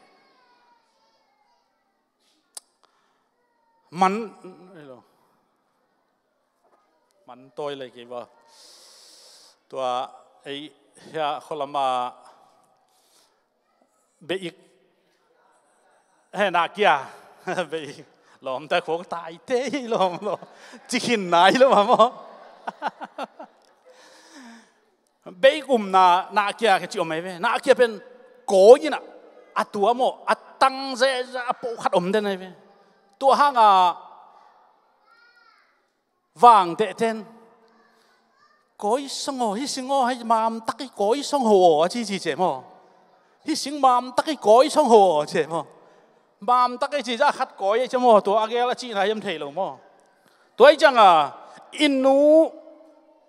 man, man tawi lei kei va. Tua ei hia kholama beik, he, na kia beik lawm ta khok tai te hi lawm lo. Cikhin nai lo ma maw. Beik umna na kia ka ci om ai ve. Na kia pen kawi in a, a tua maw, a tang zeza a poh khat om den ai ve. Tua hanga vangtehte in, kawi song aw, hi sing aw, hei mamtak i kawi song ho aw, a ci ci ce maw. Hi sing mamtak i kawi song ho aw, ce maw. Mamtak i ci ca khat kawi ai ce maw, tua a gel a cihna hiam thei lo maw. Tua i cianga i nu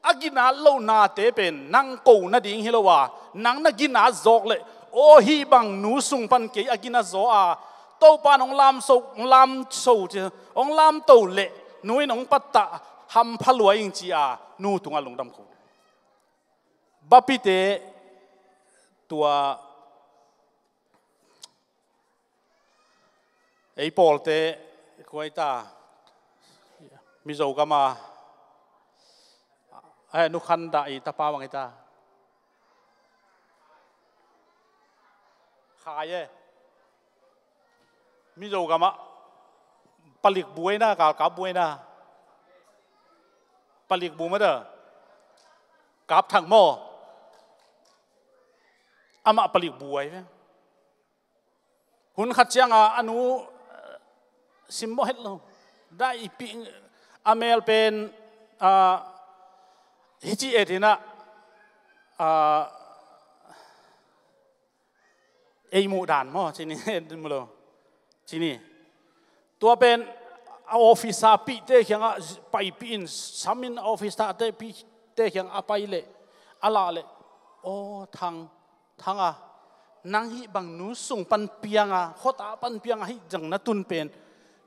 a ginat lohnate pen nang ko nading hi lo a, nang na ginat zawk leh, aw, hih bang nu sung pan kei a ginat zaw a, Topa in hong lamso, hong lamso ci, hong lamto leh nu in hong pattah hampha lua ing ci a, nu tungah lungdam ko. Bapite tua ei pawlte kua hi ta, Mizo gama, eh, Nu Khan Dah i tapa bang hi ta. Khai e. Mizo gamah palik buaina, galkap buaina. Palik bu mah ta. Kap Thang maw. Amah palik bu ai ve. Hun khat cianga a nu, eh, simmawh het lo. Daihpih a mel pen, ah, hici et hinah, ah, ei muh dan maw, cini, mu lo. Cini. Tua pen a office a pihte kiangah paipih in, samin a office a te pihte kiangah a pai leh, a lah leh, aw, Thang, Thang a, nang hih bang nu sung pan pianga, khuata pan pianga hih zang na tun pen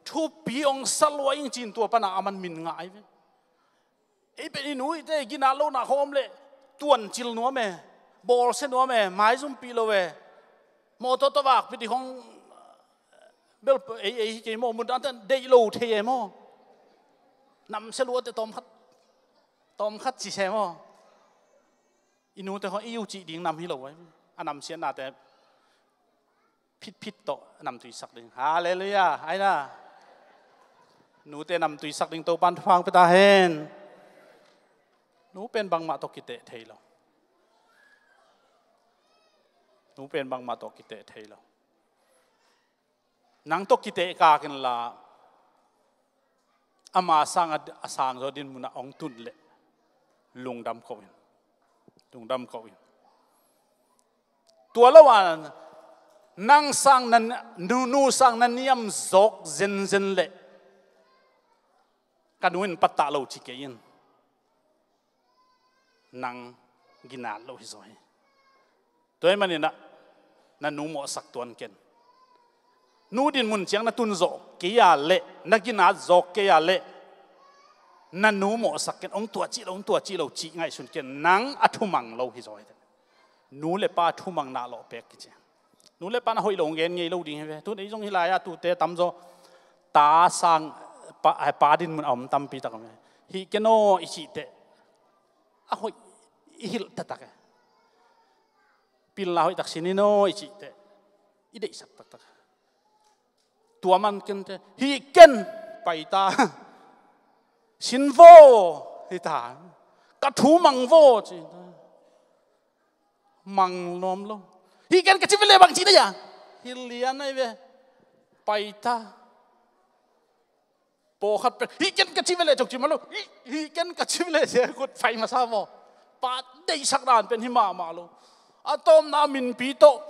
thupi hong sa lua ing ci-in tua pana aman min ngah ai ve. Ei pen i nu ite ginat lohna khawng om leh tuancil nuam e, bawlsia nuam e, maizumpih lo e. Mawtaw tawh vakpih dih khawng bel ei, ei hi kei maw, mun dante deih lo thei e maw. Namsia luate tawmkhat, tawmkhat ci se maw. I nute khawng i uh cih ding nam hi lo ai. A namsiatnate phitphit tawh namtuisak ding. Halleluiah. Aina. Nute namtuisak ding Topan thupha hong pia ta hen. Nu pen bangmah tawh kiteh thei lo. Nu pen bangmah tawh kiteh thei lo. Nang tawh kiteh kak inla, ama sang a, a sang zaw dinmunah hong tun leh lungdam ko in. Lungdam ko in. Tua lo a, nang sang na, nu, nu sang na niam zawk zenzen leh ka nu in pattah lo ci kei in. Nang ginat lo hi zaw hi. Tua hi maninah na nu mawhsak tuan ken. Nu dinmun ciang na tun zawh kei a leh, na ginat zawk kei a leh, na nu mawhsak ken, hong tua cih lo, hong tua cih lo cih ngaihsun ken, nang a thumang lo hi zaw hi. Nu le pa thumang na lawh pek kici. Nu le pa na hoih lo hong gen ngei lo ding hi ve. Tun ei zong hi lai-ah tute tamzaw ta sang pa, pa dinmun a om tampi tak om hi. Hih ken aw i cih teh A hoih i hilh taktak e. Pilna hoih tak sin in aw i cih teh i deihsak taktak. Tua man kente, hih ken, pai ta. Sin vaw, hi ta. Ka thu mang vaw, ci ta. Mang nuam lo. Hih ken ka ci ve leh bang ci na ya. Hih lian ai ve. Pai ta. Pawlkhat pen, hih ken ka ci ve leh cok ci mah lo. Hih, hih ken ka ci ve leh sia kut fai masa maw. Pa deihsak dan pen hi mahmah lo. A tawpna a minpi tawh.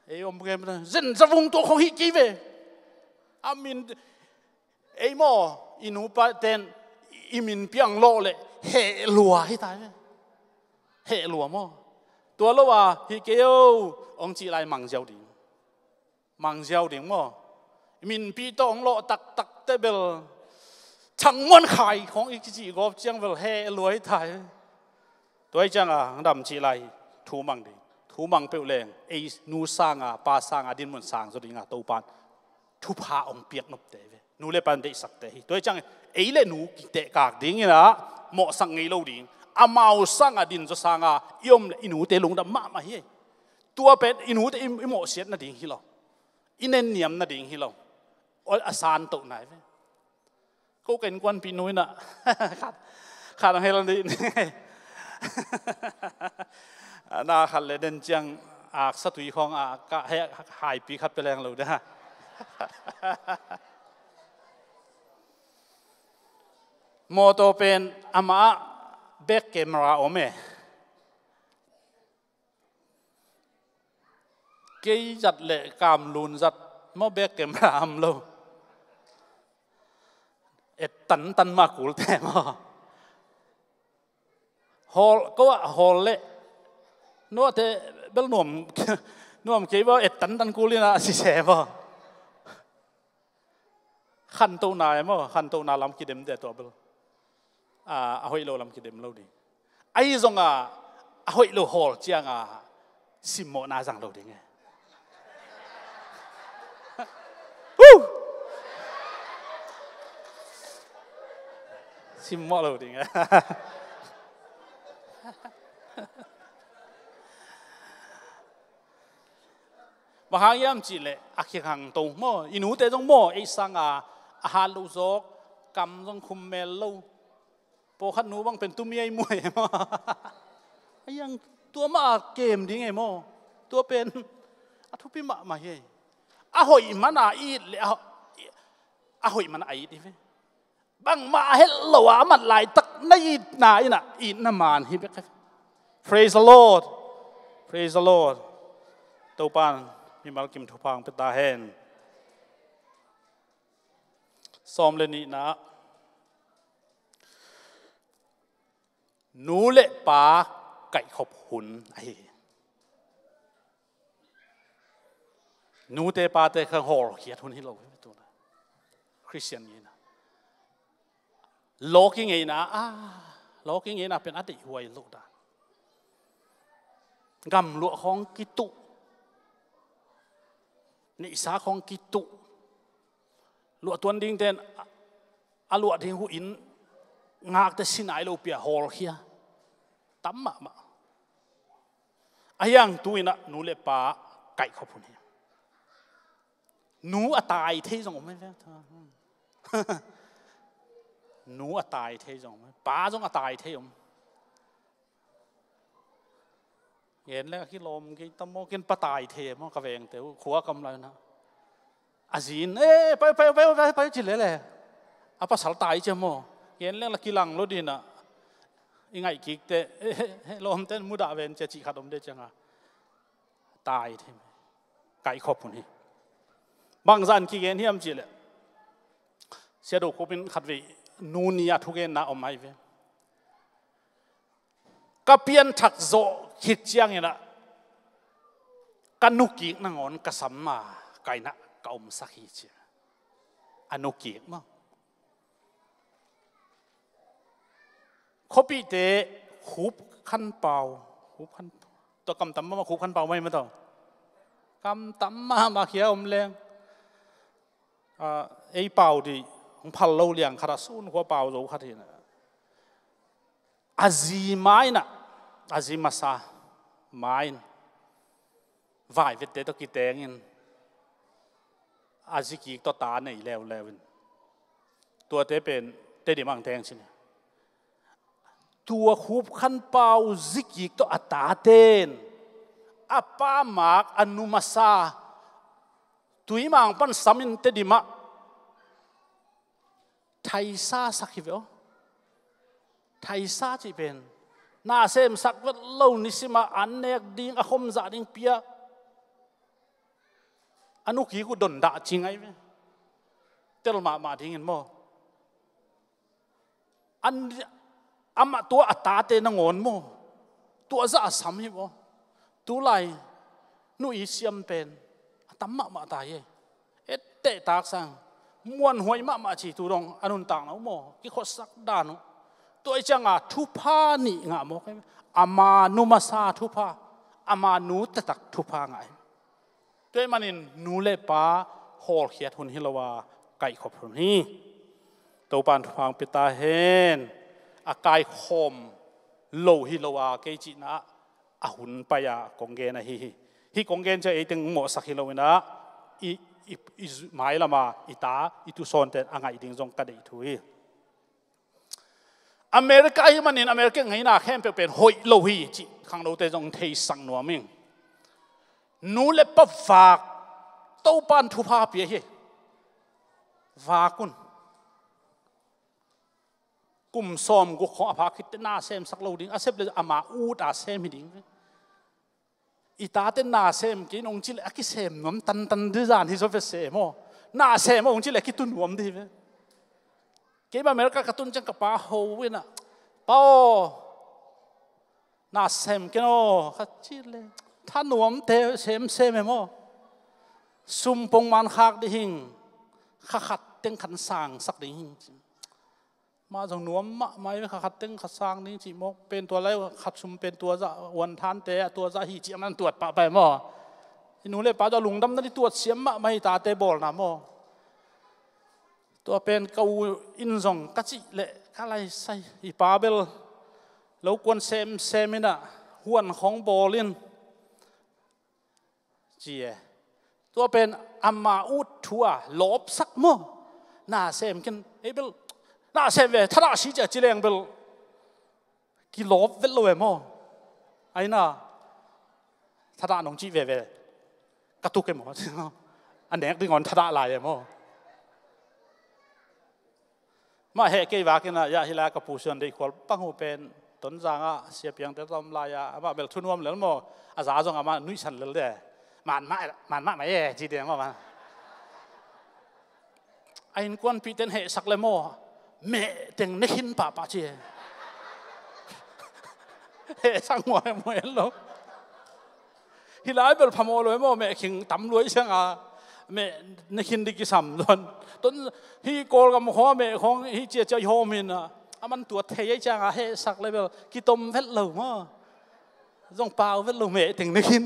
Ei om game na. Zen zavung tawh khong hih kei ve. A min, ei maw, i nupa ten, i minpi ang lawh leh, heh lua hi ta ve. Heh lua maw. Tua lo a, hih kei o, ong cih lai mang ziau ding. Mang ziau ding maw. Minpi tawh ong lawh taktak teh bel. Changmuan khai khong i kici gawp ciang bel heh lua hi ta hi. Tua hi ciang a, ong dam cih lai, thu mang ding. Thu mang peuh leng, ei nu sang a, pa sang a, dinmun sang zaw ding a, Topan thupha ong piak nopte ve. Nu le pa in deihsakte hi. Tua hi ciang, ei le nu kitehkak ding in a, mawhsak ngei lo ding. Amau sang a, din zaw sang a, i om leh i nute lungdam mahmah hi. Tua pen i nute i, i mawhsiat nading hi lo. I nenniam nading hi lo. Ol a san toh nai ve. Ko ka innkuanpih nu in a khat, khat ang hel dih. Na khat le den ciang aksa tui khawng a ka he haipi khat pia leng lo dia. Mawtaw pen amah ah back camera om e. Kei zat le kamlun zat maw, back camera om lo. Et tantan mah kulte maw. Hawl, ko ah hawl le. Nuate bel nuam, nuam kei maw, et tantan kul in a sise maw. Khantohna e maw, khantohna lam kidem dia tua bel. A, a hoih lo lam kidem lo ding. Ahi zong a, a hoih lo hawl ciang a, simmawhna zang lo ding e. Woo! Simmawh lo ding e. Bang hang hiam cih leh a kihangto maw, i nute zong maw, ei sang a, a hat lo zawk, kam zong khum mel lo. Pawlkhat nu bang pen tumi ei muai e maw. A hiang tua mah a kem ding e maw. Tua pen a thupi mahmah hi. A hoih man a it le a, a hoih man a it hi ve. Bangmah a het lo a, a mat laitak na itna in a, itna man hi bek. Praise the Lord. Praise the Lord. Topan mimal kim thupha ong pia ta hen. Sawm le nihna. Nu le pa kaihkhop hun ahi hi. Nute pate kha hawlkhiat hun hi lo hi tuna. Khristian ngeina. Lawki ngeina, a, lawki ngeina pen a deihhuai lo dan. Gamluah khawng kituh. Neihsa khawng kituh. Luahtuan dingten a, a luah ding huh in ngakte sinai lo pia hawlkhia. Tam mahmah. A hiang tu in a nu le pa kaihkhop hun hi. Nu a tai thei zong om e. Nu a tai thei zong om e. Pa zong a tai thei om. Gen leng a kilawm kei tam maw, ken pa tai thei maw, ka vengte uh, khua kam lai na. A zin, eh, pai, pai, pai, pai, pai, ci lele. A pasal tai cia maw. Gen leng la kilang lo dina. I ngaih kikte, eh, eh, eh, lawmten mudah ven cia cih khat om de cianga. Tai thei. Kaihkhop hun hi. Bangzah in kigen hiam cih leh. Sia Do Khup in khatvei nu ni a thugenna om ahi ve. Ka pianthak zawh khit ciangin ah ka nukik nangawn ka sam a kaihna ka omsak hi ci. A nukik maw. Khuapihte Khup Khan Pau, Khup Khan, tua kam tam mahmah Khup Khan Pau mai mah tawh. Kam tam mahmah khia om leng. Ah, ei pau dih hong phal lo liang khat a sun khua pau zo khat hi na. A zi ma in ah, a zi masa ma in vai vette tawh kitengin a zi kik tawh ta nei leuleu in, tuate pen Tedim ah teng cin. Tua Khup Khan Pau zi kik tawh a taten a pa Mak, a nu masa Tuimang pan samin Tedim ah thaisa sak hi ve aw. Thaisa cih pen na semsak vet lo, nisim ah an nek ding, a khom zah ding pia, a nu kik uh don dah ci ngai ve. Tel mahmah dingin maw? An, amah tua a tate nangawn maw? Tua zah a sam hi maw? Tulai nu i siam pen a tam mahmah ta hi. Etteh taksang muanhuai mahmah ci tu dong a nuntak na uh maw? Kikhuasak dan uh. Tua i cianga thupha nih ngah maw? Ama nu masa thupha, ama nu taktak thupha ngah hi. Tua ahih manin nu le pa hawlkhiat hun hi lo a, kaihkhop hun hi. Topan thupha hong pia ta hen. A kaikhawm lo hi lo a, kei cihna a hun pai a kong gen ahi hi. Hih kong gen ciang ei teng mawhsak hi lo in ah, i, i, i zu-, mailam a i ta, i tusawnte a ngaih ding zong ka deih thu hi. America ahih manin America ngeina khempeuh pen hoih lo hi cih khangnote zong theisak nuam ing. Nu le pa vak, Topan thupha pia hi. Vak un. Kum sawmguk khawng a phak khit teh na semsak lo ding, a sep le ama ut a sem hi ding. I tate na sem kei in hong cih leh a kisem nuam tantan ding zan hi zaw ve se maw? Na sem hong cih leh a kitu nuam ding hi ve. Kei bang America ka tun ciang ka pa ho in ah, "Pa aw, na sem kei in aw," ka cih leh, "Thanuamte semsem e maw? Sum pongman khak ding hing, kha khat teng khan sangsak ding hing." Mah zong nuam mahmah hi ve, kha khat teng kha sang ding cih mawk pen, tua lai khat sum pen tua zah, uan thante ah tua zah hi cih a man tuat pahpah hi maw? I nu le pa zong lungdam na ding tuat siam mahmah hi, tate bawlna maw? Tua pen ka u in zong ka cih leh ka lai sai, i pa bel lo kuan semsem in ah, huan khawng bawl in ci e. Tua pen ama ut thu a lawpsak maw? Na sem kei in, ei bel na sem ve, thadah si ci a ci leng bel kilawp vet lo e maw? Aina, thadah nong cih veve ka tuk e maw? A nek ding awn thadah lai e maw? Mah heh kei vak in ah, ya, hih lai ka pu Suan Deih Khual pang uh pen Tonzang ah Sia Piangte tawh om lai ah, amah bel thunuam lel maw, a za zong amah nuihsan lel de. Man mah, man mah mah e, ci deng maw, man. A innkuanpihte in hehsak le maw, meh teng ne khin pahpah ci e. Hehsak muai muai lo. Hih lai bel phamawh lo e maw, meh khing tam lua i ciang a, meh ne khin ding kisam luan. Ton hih Kawlgam khawng a meh khawng hih ciacia i hawm hi in ah, a man tua thei a i ciang a hehsak le bel kitom vet lo maw. Zong pau vet lo, meh teng ne khin.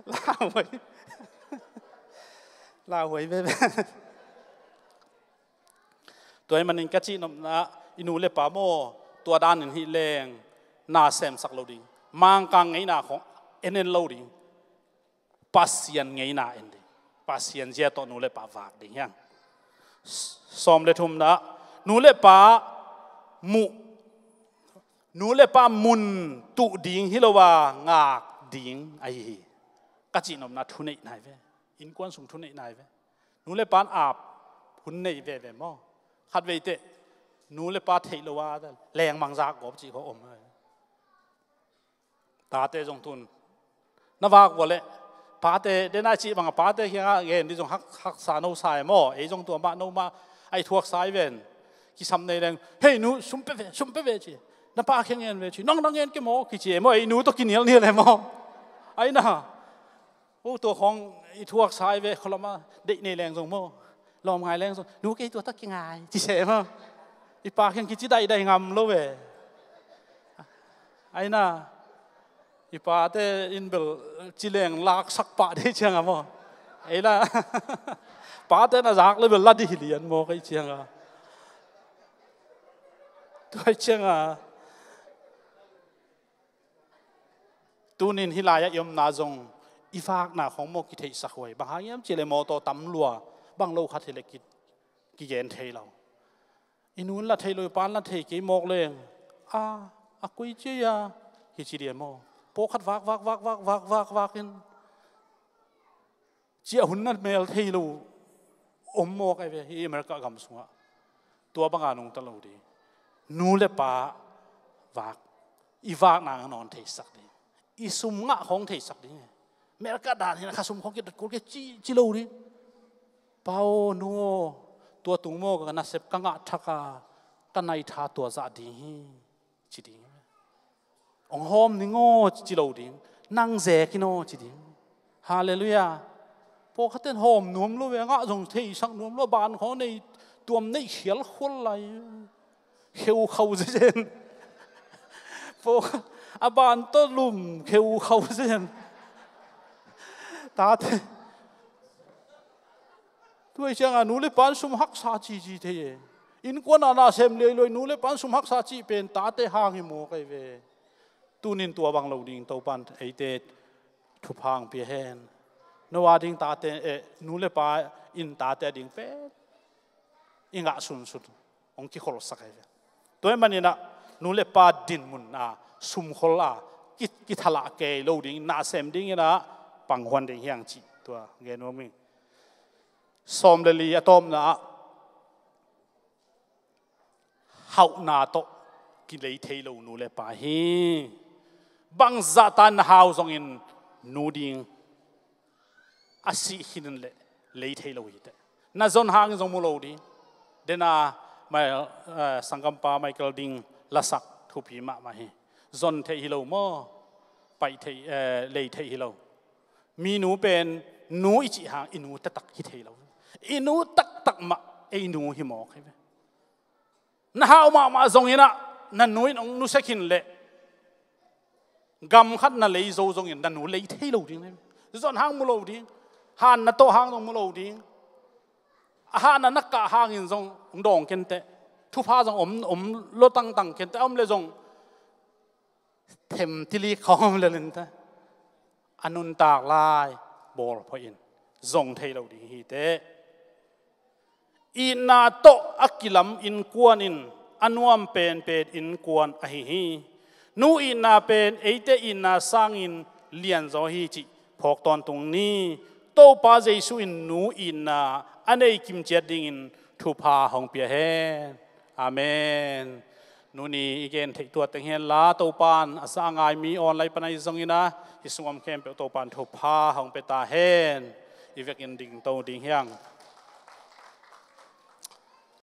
Lauhuai. Lauhuai veve. Tua ahih manin ka cihnopna, i nu le pa maw, tua danin hih leng na semsak lo ding, Mangkang ngeina khawng en en lo ding, Pasian ngeina en ding, Pasian zia tawh nu le pa vak ding hi hang. Sawm le thumna, nu le pa muh, nu le pa mun tuh ding hi lo a, ngak ding ahi hi. Ka cihnopna thuneihna hi ve, innkuan sung thuneihna hi ve. Nu le pa in ap hun nei veve maw? Khat vei teh nu le pa theih lo a lengmang zak gawp cih khawng om. Tate zong tun na vak vua leh, pate, den a i cih bang a pate kiangah gen ding zong hak, haksa no sa e maw? Ei zong tua mah no mah a i thuaksa i ven. Kisam nei leng, "Hei nu, sum pe ve, sum pe ve," ci. "Na pa kiang ngen ve," ci. "Nang, nang ngen kei maw?" kici e maw? Ei nu tawh kinialnial e maw? Aina. U, tua khawng i thuaksa i ve, khualam a deih nei leng zong maw, lawm ngai leng zong, "Nu, kei tua tak kingai," ci se maw. I pa kiang kici daidai ngam lo ve. Aina, i pate in bel ci leng laksak pah dei ciang a maw. Ei la, pate na zak le bel la dih hi lian maw, kei ciang a. Tua cianga tunin hih lai-ah i omna zong i vakna khong maw kitheihsak huai. Bang hang hiam cih leh mawtaw tam lua, bang lo khat hi leh ki, kigen thei lo. I nun la thei lo, i pan la thei kei mawk leng, a, a koi cia, kici dia maw? Pawkhat vak vak vak vak vak vak vak in, ciah hun na mel thei lo om mawk ai ve hi America gam sungah. Tua banga nungta lo ding. Nu le pa vak, i vakna nawn theisak ding, i sum ngah khong theisak ding. America dan hi na kha sum khong kidot kul kei ci, ci lo ding. Pa aw, nu aw, tua tung maw ka nasep ka ngah thak a, ka nai tha tua zah ding hi, ci ding. Ong hawm ning aw, ci lo ding. Nang zek in aw, ci ding. Halleluiah. Pawlkhatten hawm nuam lo ve, a ngah zong theisak nuam lo, a ban khawng nei, tuam neih khial khual lai. Kheu khau zen. Pawlkhat a ban tawh lum kheu khau zen. Tate. Tua hi cianga nu le pan sum haksa cici thei e. Innkuan ah na sem leiloi nu le pan sum haksa cih pen tate hang hi mawk ai ve. Tunin tua bang lo ding Topan eite thupha hong pia hen. No a ding tate, eh, nu le pa in tate a ding pen i ngah sunsun hong kikholsak ai ve. Tua hi maninah nu le pa dinmun a sumkhol a ki, kithalah kei lo ding, na sem dinginah panghuan ding hiang cih tua gen nuam ing. Sawm le li a tawpna ah hauhna tawh kilei thei lo nu le pa hi. Bangzahta na hau zongin nu ding a sih khin in le lei thei lo hi teh. Na zon hangin zong mu lo ding. Dena mai, eh, sanggampa Michael Ding lasak thupi mahmah hi. Zon theih hi lo maw? Paih theih, eh, lei theih hi lo. Mi nu pen nu i cih hang i nu taktak hi thei lo. I nu taktak mah ei nu hi mawk hi ve. Na hau mahmah zonginah na nu in hong nusia khin leh gam khat na lei zo zongin na nu lei thei lo ding hi ve. Zon hang mu lo ding. Han na tawh hang zong mu lo ding. A han na na kah hangin zong hong dawng kenteh. Thupha zong om, om lo tangtang kenteh. A om le zong themtilik khawm lelin ta a nuntak lai bawl phoih in zong thei lo ding hi teh. Itna tawh a kilam innkuan in a nuam penpen innkuan ahi hi. Nu itna pen eite itna sangin lianzaw hi cih phawk tawntung ni. Topa Jesu in nu itna a nei kimciat dingin thupha hong pia hen. Amen. Nuni i gen theih tuat teng hen la, Topan a sa a ngai mi online pan ahi zongin a, i sungom khempeuh Topan thupha hong pia ta hen. I vekin dingto ding hiang.